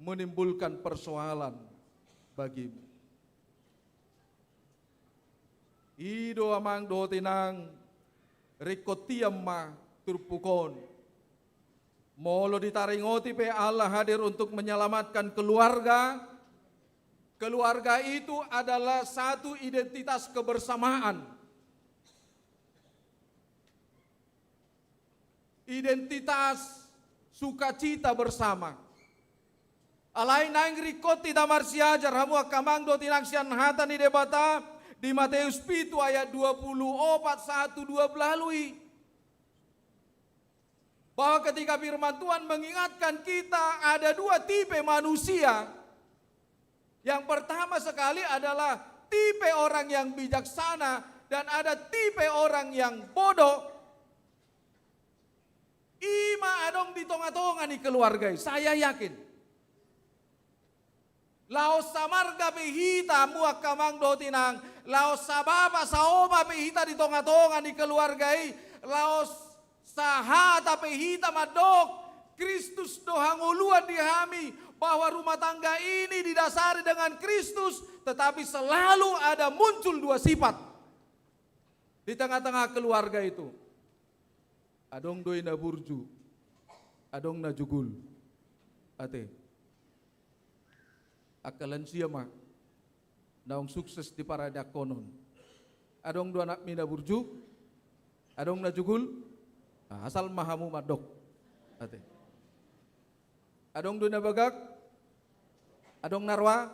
menimbulkan persoalan bagimu. I do, amang dohot inang, ringkot tiam ma turpuk on. Molo ditaringoti pe Allah hadir untuk menyelamatkan keluarga, keluarga itu adalah satu identitas kebersamaan. identitas sukacita bersama. Alai naeng ringkot hita marsiajar, hamu angka amang dohot inang, sian hata ni Debata di Mateus pitu ayat dua puluh opat sahat tu dua puluh i. Bahwa ketika firman Tuhan mengingatkan kita ada dua tipe manusia. Yang pertama sekali adalah tipe orang yang bijaksana dan ada tipe orang yang bodoh. I ma adong di tonga-tonga ni keluarga i, saya yakin. Laos samarga pe hita, hamu angka amang dohot inang, laos sabapa saoma pe hita di tonga-tonga ni keluarga i, laos sahata pe hita mandok, Kristus do hangoluan di hami, bahwa rumah tangga ini didasari dengan Kristus, tetapi selalu ada muncul dua sifat di tengah-tengah keluarga itu. Adong do i na burju, adong na jugul. Ate. Angka lansia ma naung sukses di paradakonon. Adong do anakmi na burju, adong na jugul. Ah, asal ma hamu mandok. Ate. Adong do na bagak, adong na roa.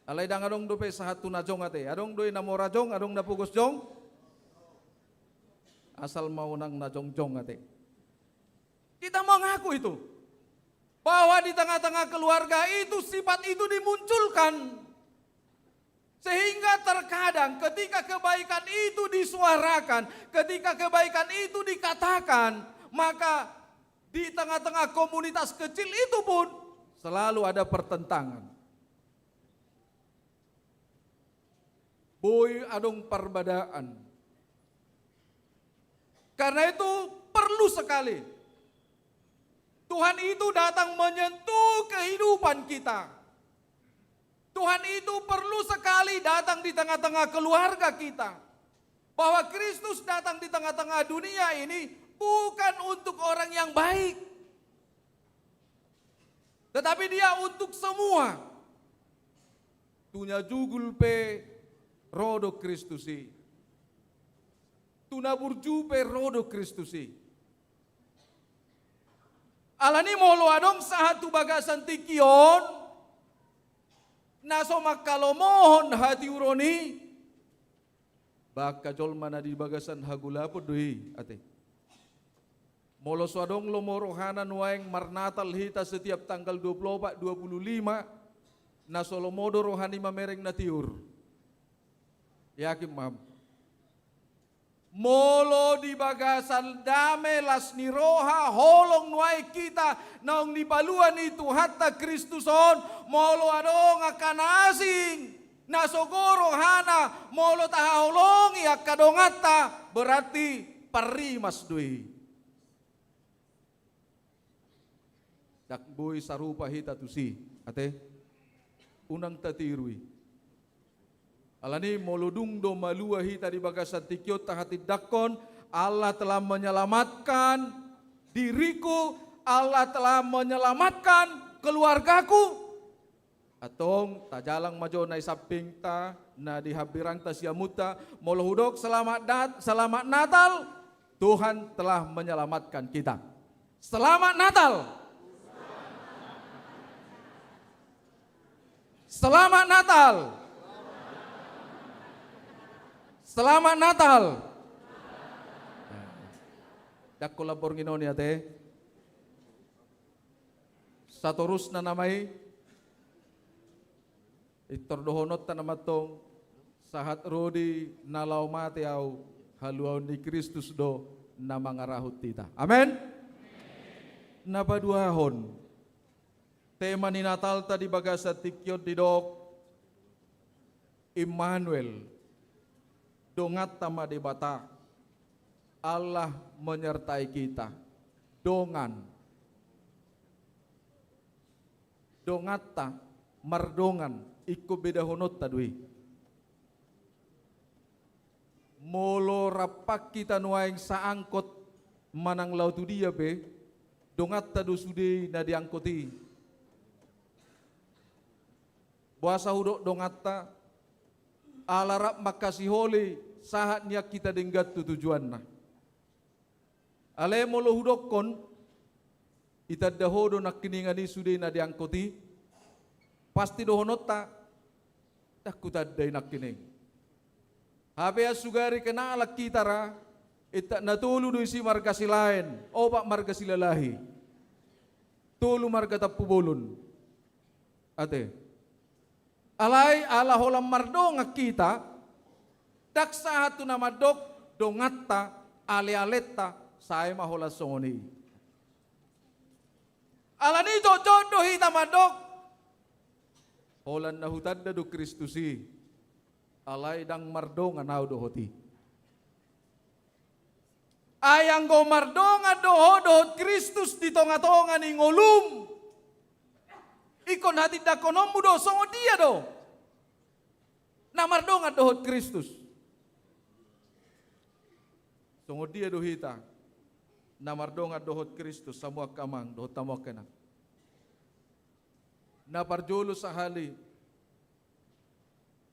Alai ndang adong dope sahat tu na jong ate. Adong do i na mora jong, adong na pogos jong. Asal ma unang na jongjong ate. Kita mengaku itu, bahwa di tengah-tengah keluarga itu sifat itu dimunculkan. Sehingga terkadang ketika kebaikan itu disuarakan, ketika kebaikan itu dikatakan, maka di tengah-tengah komunitas kecil itu pun selalu ada pertentangan. Boi adong parbadaan. Karena itu perlu sekali Tuhan itu datang menyentuh kehidupan kita. Tuhan itu perlu sekali datang di tengah-tengah keluarga kita. Bahwa Kristus datang di tengah-tengah dunia ini bukan untuk orang yang baik, tetapi Dia untuk semua. Tu na jugul pe ro do Kristus i. Tu na burju pe ro do Kristus i. Alani molo adong sahat tu bagasan tingki on na so mangkalomohon hatiuron i, ba angka jolma na di bagasan hagolapon do i ate. Molo so adong lomo rohana nuaeng marnatal hita setiap tanggal dua puluh opat, dua puluh lima, na so lomo do rohana i mamereng na tiur. Yakin ma hamu. Molo di bagasan dame las ni roha holong nuaeng hita naung dipalua ni Tuhanta Kristus on, molo adong angka na asing na sogo rohana molo tahaholongi angka donganta, berarti parrimas do i. Ndang boi sarupa hita tusi, ate? Unang tatiru i. Alani molo dung do malua hita di bagasan tingki on tahatindangkon, Allah telah menyelamatkan diriku, Allah telah menyelamatkan keluargaku. Antong tajalang ma jo na di sampingta, na di hambirangta siamunta, molo hudok selamat dat-, selamat Natal, Tuhan telah menyelamatkan kita. Selamat Natal. Selamat Natal. Selamat Natal. Ndang holan borngin on i ate. Satorusna nama i, pintor dohononta nama antong, sahat ro di na laho mate ahu, haluaon ni Kristus do na mangarahut hita. Amen. Na paduahon, tema ni Natalta di bagasan tingki on didok Immanuel, donganta ma Debata, Allah menyertai kita. Dongan. Donganta, mardongan, ingkon bedahononta do i. Molo rap hita nuaeng saangkot manang laho tu dia pe, donganta do sude i na diangkot i. Boasa hudok donganta? Ala rap mangkasiholi sahat nian hita denggan tu tujuanna. Alai molo hudokkon, itanda ho do nangkiningan i sude na diangkot i, pasti dohononta, ndang hutanda i nangkining. Hape ansugari kenalan hita ra, intak na tolu do isi marga Silaen, opat marga Silalahi, tolu marga Tampubolon. Ate. Alai ala holan mardongan hita, ndang sahat tu na mandok donganta, alealenta, sai ma holan songon i. Alani i jotjot do hita mandok, holan na hutanda do Kristus i, alai ndang mardongan ahu dohot i. Ai anggo mardongan do ho dohot Kristus di tongatonga ni ngolum, ingkon hatindangkononmu do, songon dia do na mardongan dohot Kristus? Songon dia do hita na mardongan dohot Kristus, hamu angka amang dohot hamu angka inang? Na parjolo sahali,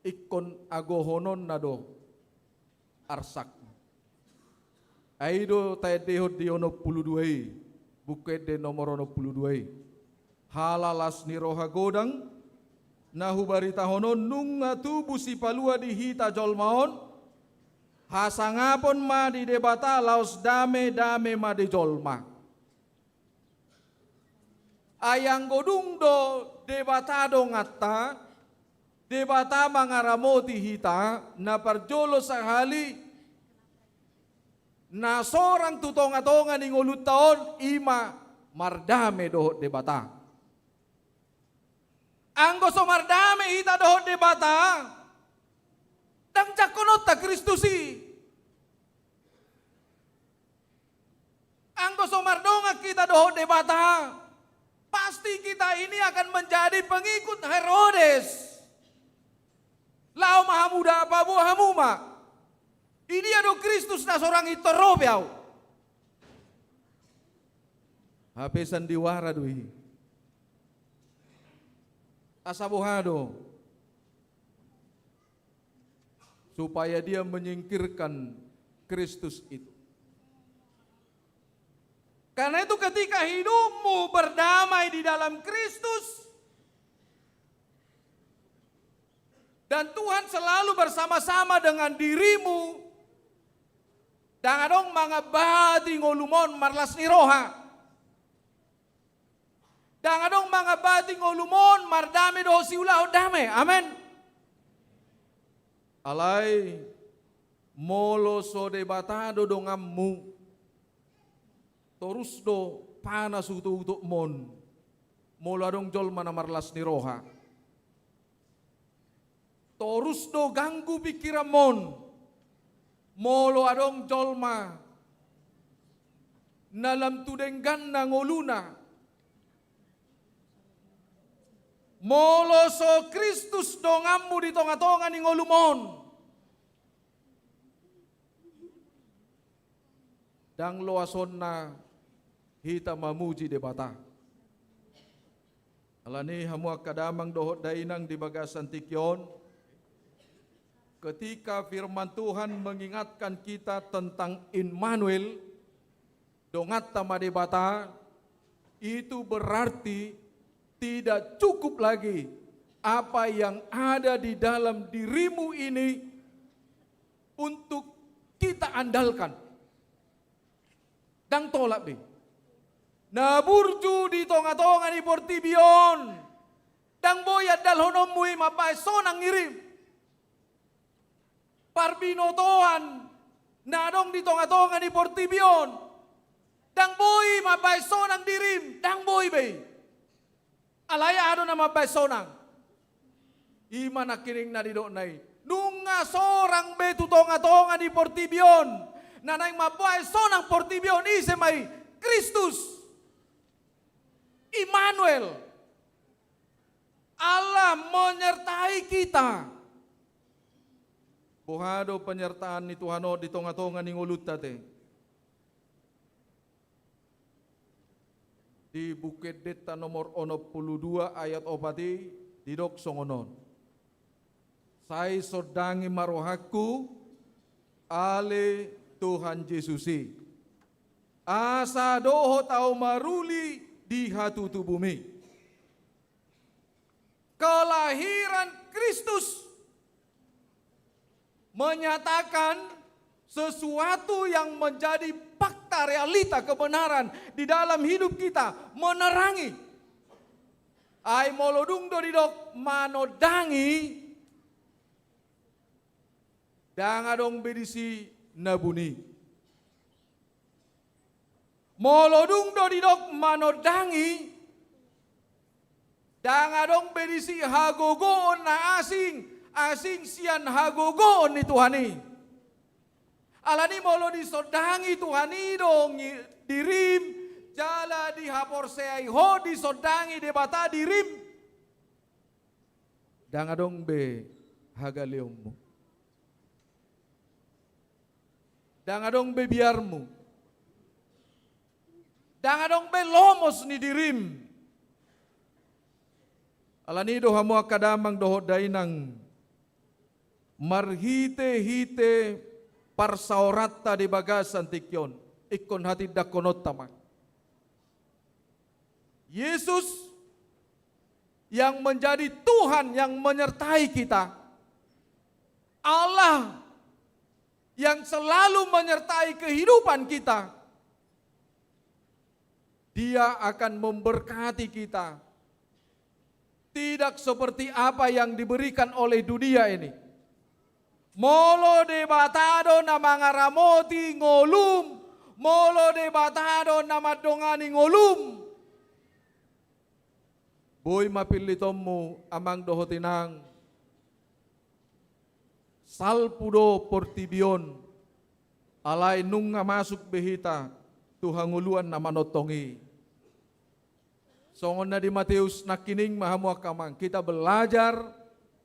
ingkon agohononna do arsak. Ai i do taendehon di onom pulu dua i, Buku Ende nomor onom pulu dua i. Hala las ni roha godang na hubaritahon on nunga tubu sipalua di hita jolma on, hasangapon ma di Debata laos dame-dame ma di jolma. Ai anggo dung do Debata donganta, Debata mangaramoti hita, na parjolo sahali na sorang tu tongatonga ni ngolunta on, i ma mardame dohot Debata. Anggo so mardame hita dohot Debata, ndang jangkononta Kristus i. Anggo so mardongan hita dohot Debata, pasti kita ini akan menjadi pengikut Herodes. Laho ma hamu da, paboa hamu ma. Idia do Kristus na sorang i, torop i ahu. Hape sandiwara do i. Asa boha do? Supaya dia menyingkirkan Kristus itu. Karena itu, ketika hidupmu berdamai di dalam Kristus, dan Tuhan selalu bersama-sama dengan dirimu, ndang adong mangambati ngolum on marlas ni roha. Ndang adong mangambati ngolum on mardame dohot siulahon dame. Amen. Alai, molo so Debata do donganmu, torus do panas utok-utokmon molo adong jolma na marlas ni roha. Torus do ganggu pingkiranmon molo adong jolma na lam tu dengganna ngoluna. Molo so Kristus donganmu di tongatonga ni ngolum on, ndang loasonna hita mamuji Debata. Alani i, hamu angka damang dohot dainang di bagasan tingki on, ketika firman Tuhan mengingatkan kita tentang Immanuel, donganta ma Debata, itu berarti tidak cukup lagi apa yang ada di dalam dirimu ini untuk kita andalkan. Ndang tolap be. Na burju di tongatonga ni portibi on, ndang boi andalhononmu i mambahen sonang dirim. Parbinotoan na adong di tongatonga ni portibi on, ndang boi mambahen sonang dirim, ndang boi be. Alai aha do na mambahen sonang? I ma nangkining na nidokna i. Nunga sorang be tu tongatonga ni portibi on na naeng mambahen sonang portibi on, ise ma i? Kristus. Immanuel. Allah menyertai kita. Boha do penyertaan ni Tuhan on di tongatonga ni ngolunta, ate? Di Buku Endenta nomor onom pulu dua ayat opat i didok songon on: Sai sondangi ma rohangku, ale Tuhan Jesus i. Asa dohot ahu maruli di hatutubumi. Kelahiran Kristus menyatakan sesuatu yang menjadi fakta, realita, kebenaran di dalam hidup kita, menerangi. Ai molo dung do didok manondangi, ndang adong be disi na buni. Molo dung do didok manondangi, ndang adong be disi hagogoon na asing, asing sian hagogoon ni Tuhan i. Alani molo disondangi Tuhan i do ngi-, dirim, jala dihaporseai ho, disondangi Debata dirim, ndang adong be hagaleonmu. Ndang adong be biarmu. Ndang adong be lomos ni dirim. Alani do hamu angka damang dohot dainang, marhite-hite parsaoranta di bagasan tingki on, ingkon hatindangkononta ma. Yesus yang menjadi Tuhan yang menyertai kita, Allah yang selalu menyertai kehidupan kita, Dia akan memberkati kita. Tidak seperti apa yang diberikan oleh dunia ini. Molo Debata do na mangaramoti ngolum, molo Debata do na mandongani ngolum, boi ma pillitonmu, amang dohot inang. Salpu do portibi on, alai nunga masuk be hita tu hangoluan na manongtong i. Songon na di Mateus nangkining ma hamu angka amang, kita belajar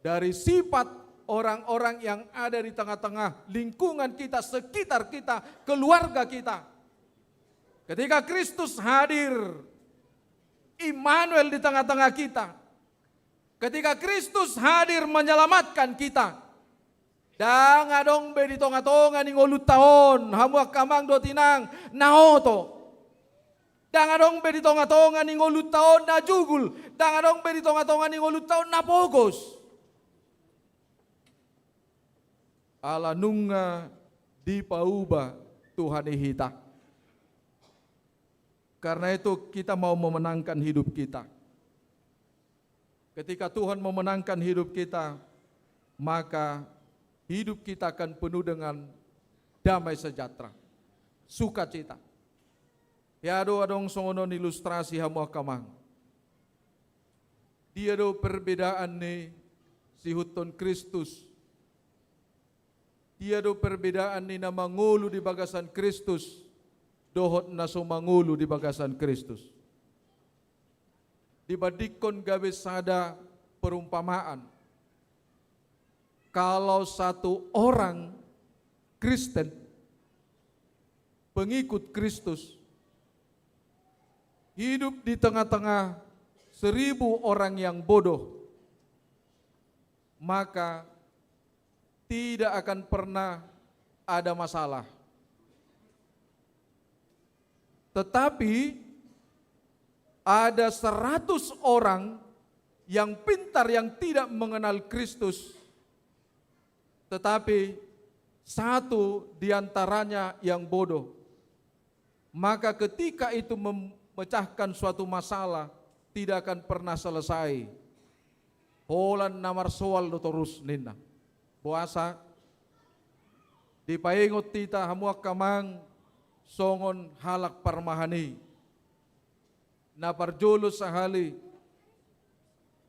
dari sifat orang-orang yang ada di tengah-tengah lingkungan kita, sekitar kita, keluarga kita. Ketika Kristus hadir, Immanuel di tengah-tengah kita, ketika Kristus hadir menyelamatkan kita, ndang adong be di tonga-tonga ni ngolunta on, hamu angka amang dohot inang, na oto. Ndang adong be di tonga-tonga ni ngolunta on na jugul, ndang adong be di tonga-tonga ni ngolunta on na pogos. Ala nunga dipauba Tuhan i hita. Karena itu, kita mau memenangkan hidup kita. Ketika Tuhan memenangkan hidup kita, maka hidup kita akan penuh dengan damai sejahtera, sukacita. Hea do adong songon on ilustrasi, hamu angka amang. Dia do perbedaan ni siihuthon Kristus? Dia do perbedaan ni na mangolu di bagasan Kristus dohot na so mangolu di bagasan Kristus? Dibandingkon gabe sada perumpamaan. Kalau satu orang Kristen, pengikut Kristus, hidup di tengah-tengah seribu orang yang bodoh, maka tidak akan pernah ada masalah. Tetapi ada seratus orang yang pintar, yang tidak mengenal Kristus, tetapi satu di antaranya yang bodoh. Maka ketika itu memecahkan suatu masalah, tidak akan pernah selesai. Holan na marsoal do torus ninna. Boasa? Dipaingot hita hamu angka amang songon halak parmahan i. Na parjolo sahali,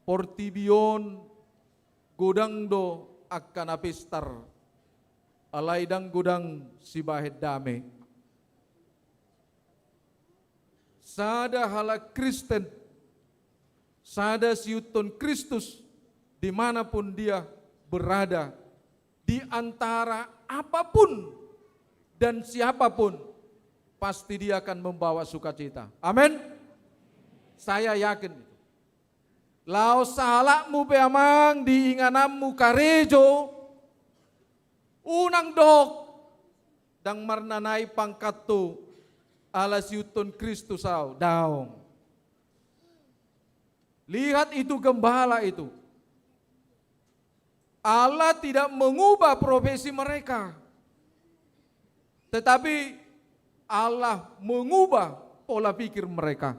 portibi on godang do angka na pistar, alai ndang godang sibahen dame. Sada halak Kristen, sada siihuthon Kristus, di mana pun dia berada, di antara apapun dan siapapun, pasti dia akan membawa sukacita. Amin. Saya yakin. Laos sahalakmu pe amang di ingananmu karejo, unang dok, ndang marnanai pangkathu, Ala siihuthon Kristus ahu, daong. Lihat itu gembala itu. Allah tidak mengubah profesi mereka. Tetapi Allah mengubah pola pikir mereka.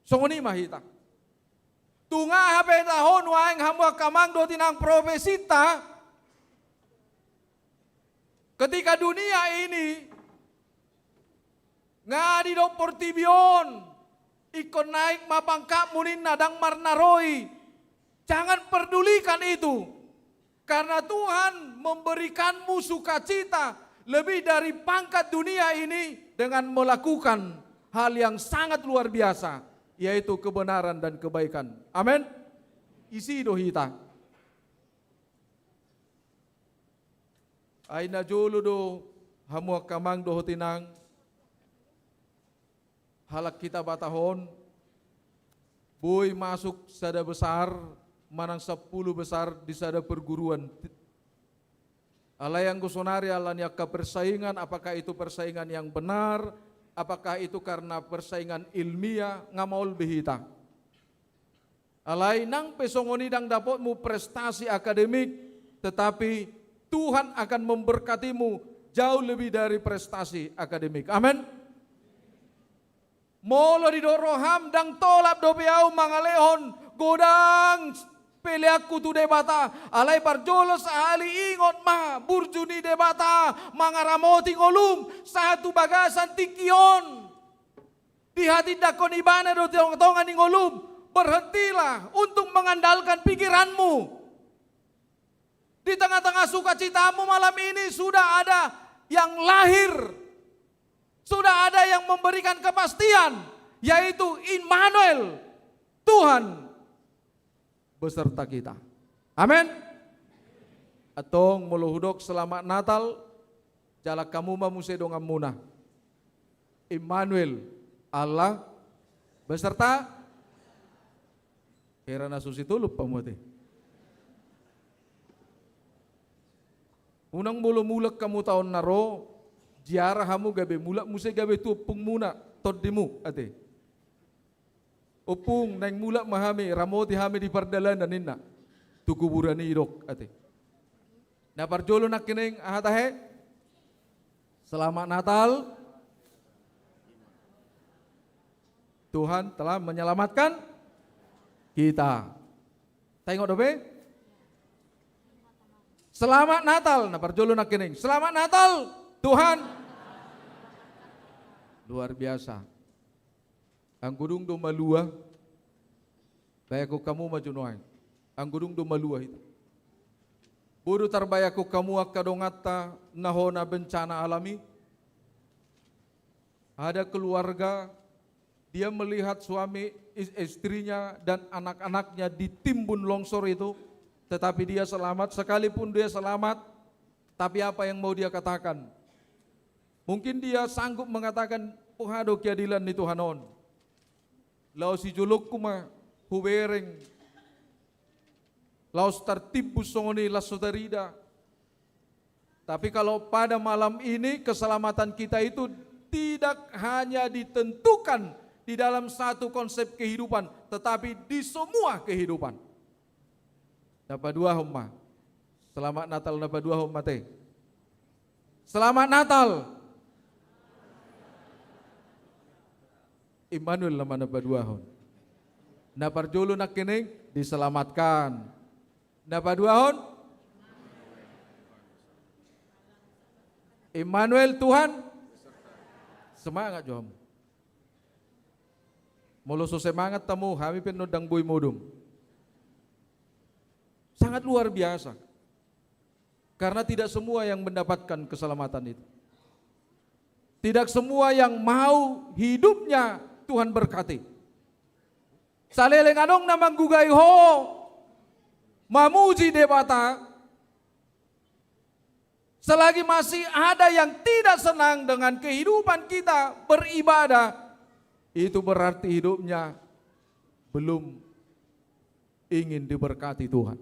Songon i ma hita. Tung aha pe taho nuaeng hamu angka amang dohot inang profesinta, ketika dunia ini nga didok portibi on, ingkon naik ma pangkatmu ninna, ndang marnaroi. Jangan perdulikan itu. Karena Tuhan memberikanmu sukacita lebih dari pangkat dunia ini dengan melakukan hal yang sangat luar biasa, yaitu kebenaran dan kebaikan. Amin. Isi do hita. Ai na jolo do hamu angka amang dohot inang, halak hita Batak on boi masuk sada besar manang sampulu besar di sada perguruan. Alai anggo sonari ala ni angka persaingan, apakah itu persaingan yang benar, apakah itu karena persaingan ilmiah, nga maol be hita. Alai nang pe songon i ndang dapotmu prestasi akademik, tetapi Tuhan akan memberkatimu jauh lebih dari prestasi akademik. Amin. Molo didok roham, ndang tolap dope ahu mangalehon godang peleanku tu Debata, alai parjolo sahali ingot ma burju ni Debata mangaramoti ngolum sahat tu bagasan tingki on. Dihatindangkon ibana do di tongatonga ni ngolum, berhentilah untuk mengandalkan pikiranmu. Di tengah-tengah sukacitamu malam ini sudah ada yang lahir, sudah ada yang memberikan kepastian, yaitu Immanuel, Tuhan beserta kita. Amin. Antong molo hudok selamat Natal, jala hamu ma muse donganmuna. Immanuel, Allah beserta. Hera na so situlup hamu ate. Unang molo mulak hamu taon na ro, ziarah hamu gabe mulak muse gabe tu ompungmuna, tondimu ate. Ompung, naeng mulak ma hami, ramoti hami di pardalanan ninna. Tu kuburan i didok ate. Na parjolo nangkining aha tahe? Selamat Natal. Tuhan telah menyelamatkan kita. Taingot dope? Selamat Natal. Na parjolo nangkining. Selamat Natal. Tuhan. Luar biasa. Anggo dung do malua, bayangkon hamu ma jo nuaeng. Anggo dung do malua hita. Boi do tarbayangkon hamu angka donganta na hona bencana alam i. Ada keluarga, dia melihat suami, is-, istrinya dan anak-anaknya ditimbun longsor itu, tetapi dia selamat. Sekalipun dia selamat, tapi apa yang mau dia katakan? Mungkin dia sanggup mengatakan, "Boha do keadilan ni Tuhan on? Laos sijolongku ma hubereng, laos tartimbun songon i, las so tarida." Tapi kalau pada malam ini, keselamatan kita itu tidak hanya ditentukan di dalam satu konsep kehidupan, tetapi di semua kehidupan. Na paduahon ma. Selamat Natal na paduahon ma ate. Selamat Natal. Immanuel nama na paduahon. Na parjolo nangkining diselamatkan. Na paduahon. Immanuel Tuhan. Semangat jo hamu. Molo so semangat hamu, hami pe ndang boi modom. Sangat luar biasa. Karena tidak semua yang mendapatkan keselamatan itu. Tidak semua yang mau hidupnya Tuhan berkati. Saleleng adong na manggugai ho mamuji Debata, selagi masih ada yang tidak senang dengan kehidupan kita beribadah, itu berarti hidupnya belum ingin diberkati Tuhan.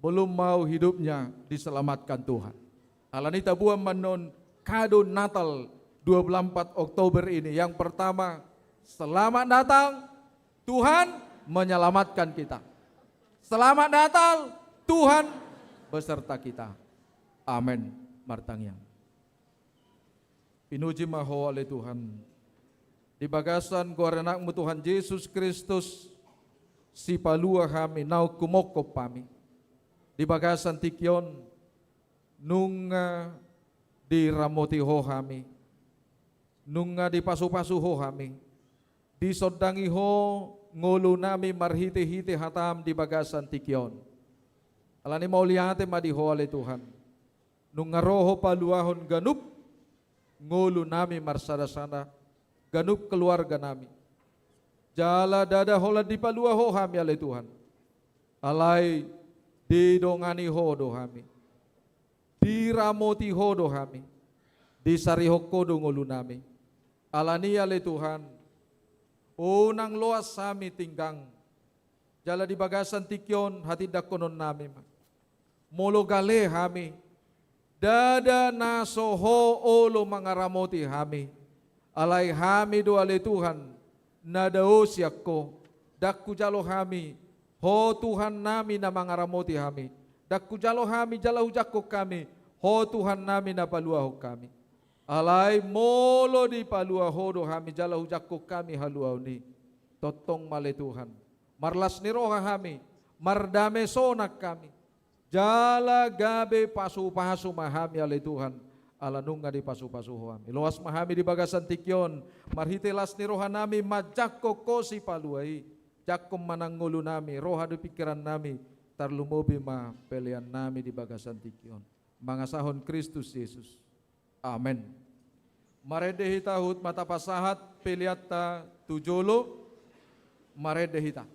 Belum mau hidupnya diselamatkan Tuhan. Alani i taboan ma annon kado Natal dua puluh empat Oktober ini. Yang pertama, selamat datang, Tuhan menyelamatkan kita. Selamat Natal, Tuhan beserta kita. Amen. Martangiang. Pinuji ma Ho ale Tuhan. Di bagasan goar ni Anak-Mu Tuhan Jesus Kristus, Sipalua hami, naung humophop hami. Di bagasan tingki on, nunga diramoti Ho hami. Nunga dipasupasu Ho hami. Disondangi Ho ngolunami marhitehite hataM di bagasan tingki on. Alani i mauliate ma di Ho ale Tuhan. Nunga ro Ho paluahon ganup ngolunami marsadasada, ganup keluarganami. Jala ndada holan dipalua Ho hami ale Tuhan. Alai didongani Ho do hami. Diramoti Ho do hami. Disarihon Ho do ngolunami. Alani i ale Tuhan, unang loas hami tinggang. Jala di bagasan tingki on hatindangkononnami ma. Molo gale hami, ndada na so Ho olo mangaramoti hami. Alai hami do ale Tuhan, na dao sian Ho. Ndang hujalo hami, Ho Tuhannami na mangaramoti hami. Ndang hujalo hami jala hujangkon hami, Ho Tuhannami na paluahon hami. Alai molo dipalua Ho do hami jala hujangkon hami haluaon i, tongtong ma ale Tuhan, marlas ni roha hami, mardame sonang hami. Jala gabe pasupasu ma hami ale Tuhan, ala nunga dipasupasu Ho hami. Loas ma hami di bagasan tingki on, marhite las ni rohanami manjangkon Ho Sipalua i. Jangkon ma nang ngolunami, roha dohot pingkirannami, tarlumobi ma peleannami di bagasan tingki on. Mangasahon Kristus Jesus. Amen. Marende hita huhut ma tapasahat peleanta tu jolo. Marende hita.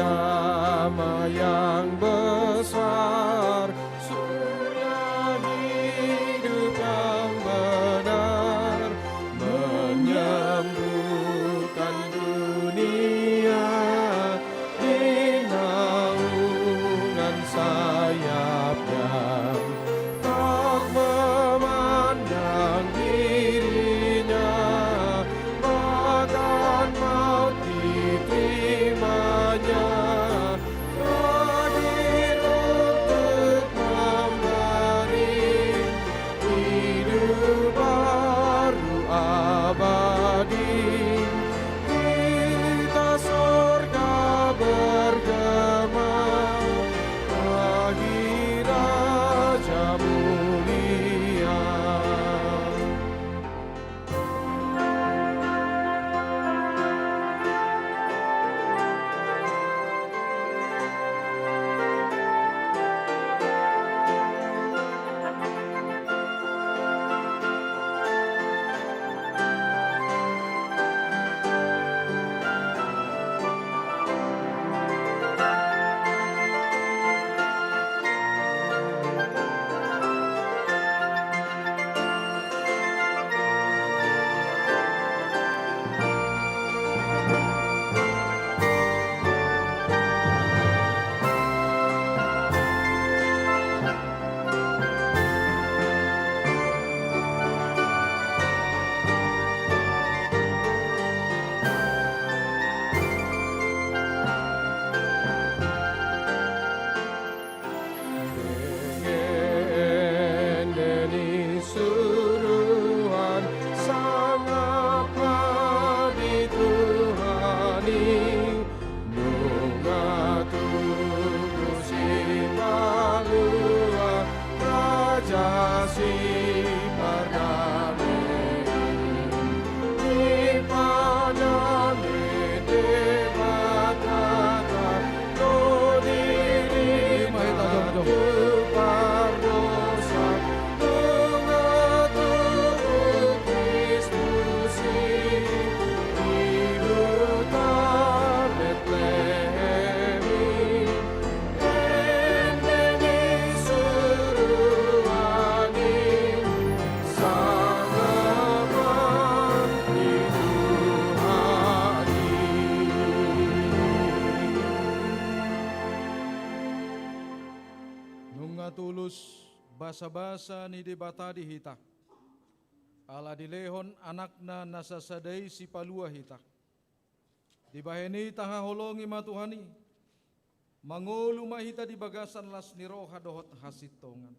Damai yang besar, surga hidup yang benar, menyembuhkan dunia di naungan sayapnya. Tak memandang dirinya, bahkan maut diterimanya. Hadir untuk memberi hidup baru abadi. Kita surga bergema, bagi Raja mulia. Ende ni suruan sangap ma di Tuhan i, nunga tubu sipalua Raja sipardame i. Dipardame Debata do diri ma tu pardosa, nunga tubu Kristus i di huta Betlehem i. Ende ni suruan i, sangap ma di Tuhan i. Nunga tulus basabasa ni Debata di hita, ala dilehon Anakna na sasada i sipalua hita. Dibahen i tahaholongi ma Tuhan i, mangolu ma hita di bagasan las ni roha dohot hasintongan.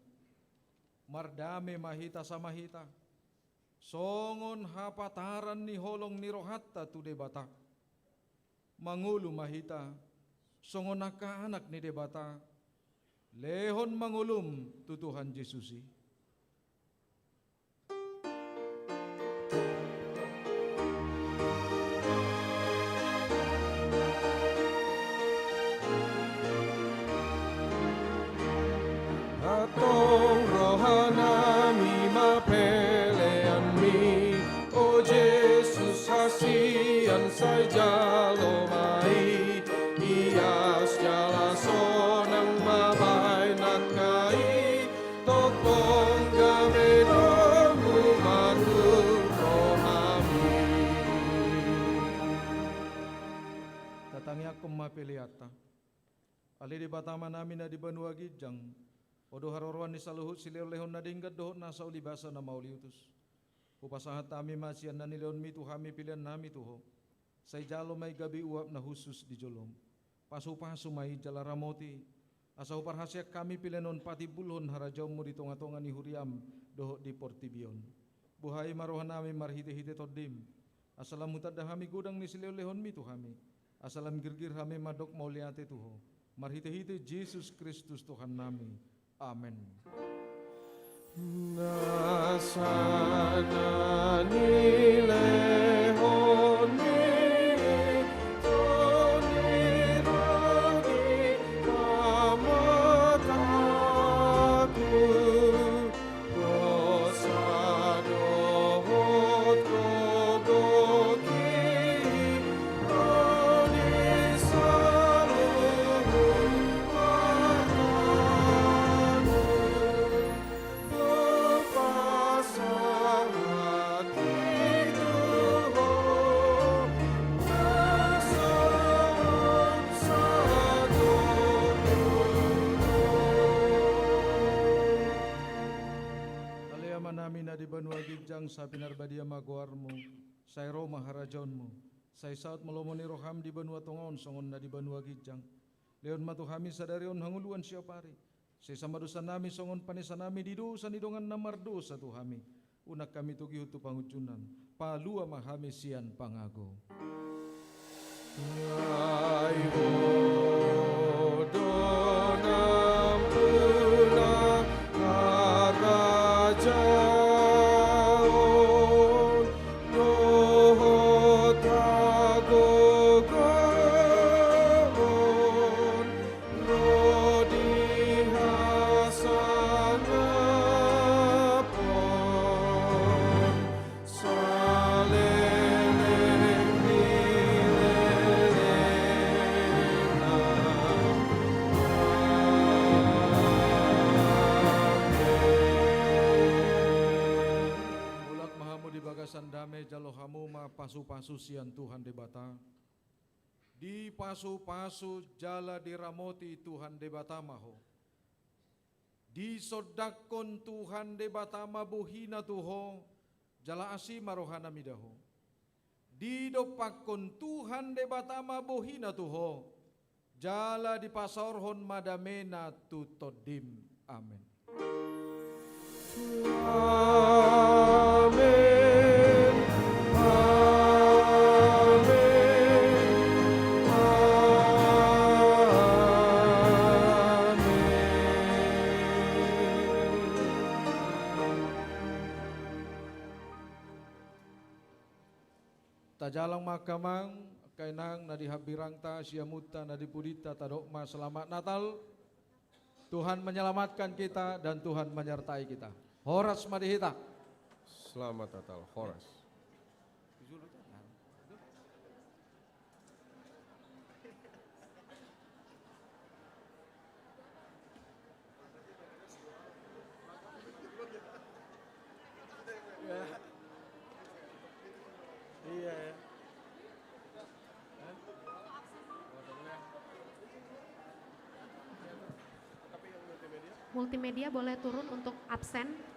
Mardame ma hita sama hita, songon hapataran ni holong ni rohanta tu Debata. Mangolu ma hita, songon angka anak ni Debata, lehon ma ngolum tu Tuhan Jesus i. Antong rohanami ma peleanmi, o Jesus hasian sai jalo ma i, ias jala sonang ma bahen angka i, tongtong gabe domu ma tu rohami. Tatangiangkon ma peleanta. Ale Debata Amanami na di banua ginjang, Ho do haroroan ni saluhut silehonlehon na denggan dohot nasa ulibasa na mauliutus. Hupasahat hami ma sian na nilehonmi tu hami peleannami tu Ho. Sai jalo ma i gabe uap na hushus di jolom. Pasupasu ma i jala ramoti, asa huparhaseang hami pelean on patimbulhon harajaonmu di tongatonga ni huriam dohot di portibi on. Buhai ma rohanami marhitehite Tondim, asa lam hutanda hami godang ni silehonlehonmi tu hami, asa lam girgir hami mandok mauliate tu Ho, marhitehite Jesus Kristus Tuhannami. Amen. Nasa na nilehonmi, toni rogi ma mataku, dosa dohot gogoki, ro di saluhut Sai pinarbadia ma goarmu, sai ro ma harajaonmu, sai saut ma lomo ni roham di banua tonga on songon na di banua ginjang. Lehon ma tu hami sadari on hangoluan siapari. Sesa ma dosanami songon panesanami di dosa ni dongan na mardosa tu hami. Unang hami togihon tu pangunjunan, palua ma hami sian pangago. Ai Ho do nampuna harajaon dohot hagogoon ro di hasangapon saleleng ni lelengna. Amen. Mulak ma hamu di bagasan dame, jalo hamu ma pasupasu sian Tuhan Debata. Dipasupasu jala diramoti Tuhan Debata ma ho. Disondangkon Tuhan Debata ma bohina tu ho, jala asi ma rohana mida ho. Didompakkon Tuhan Debata ma bohina tu ho, jala dipasaorhon ma damena tu tondim. Amen. Amen. Amen. Amen. Tajalang ma angka amang, angka inang na di hambirangta, siamunta na di pudinta, tadok ma selamat Natal. Tuhan menyelamatkan kita dan Tuhan menyertai kita. Horas ma di hita. Selamat Natal, horas. Iya. Iya, ya. Multimedia boleh turun untuk absen.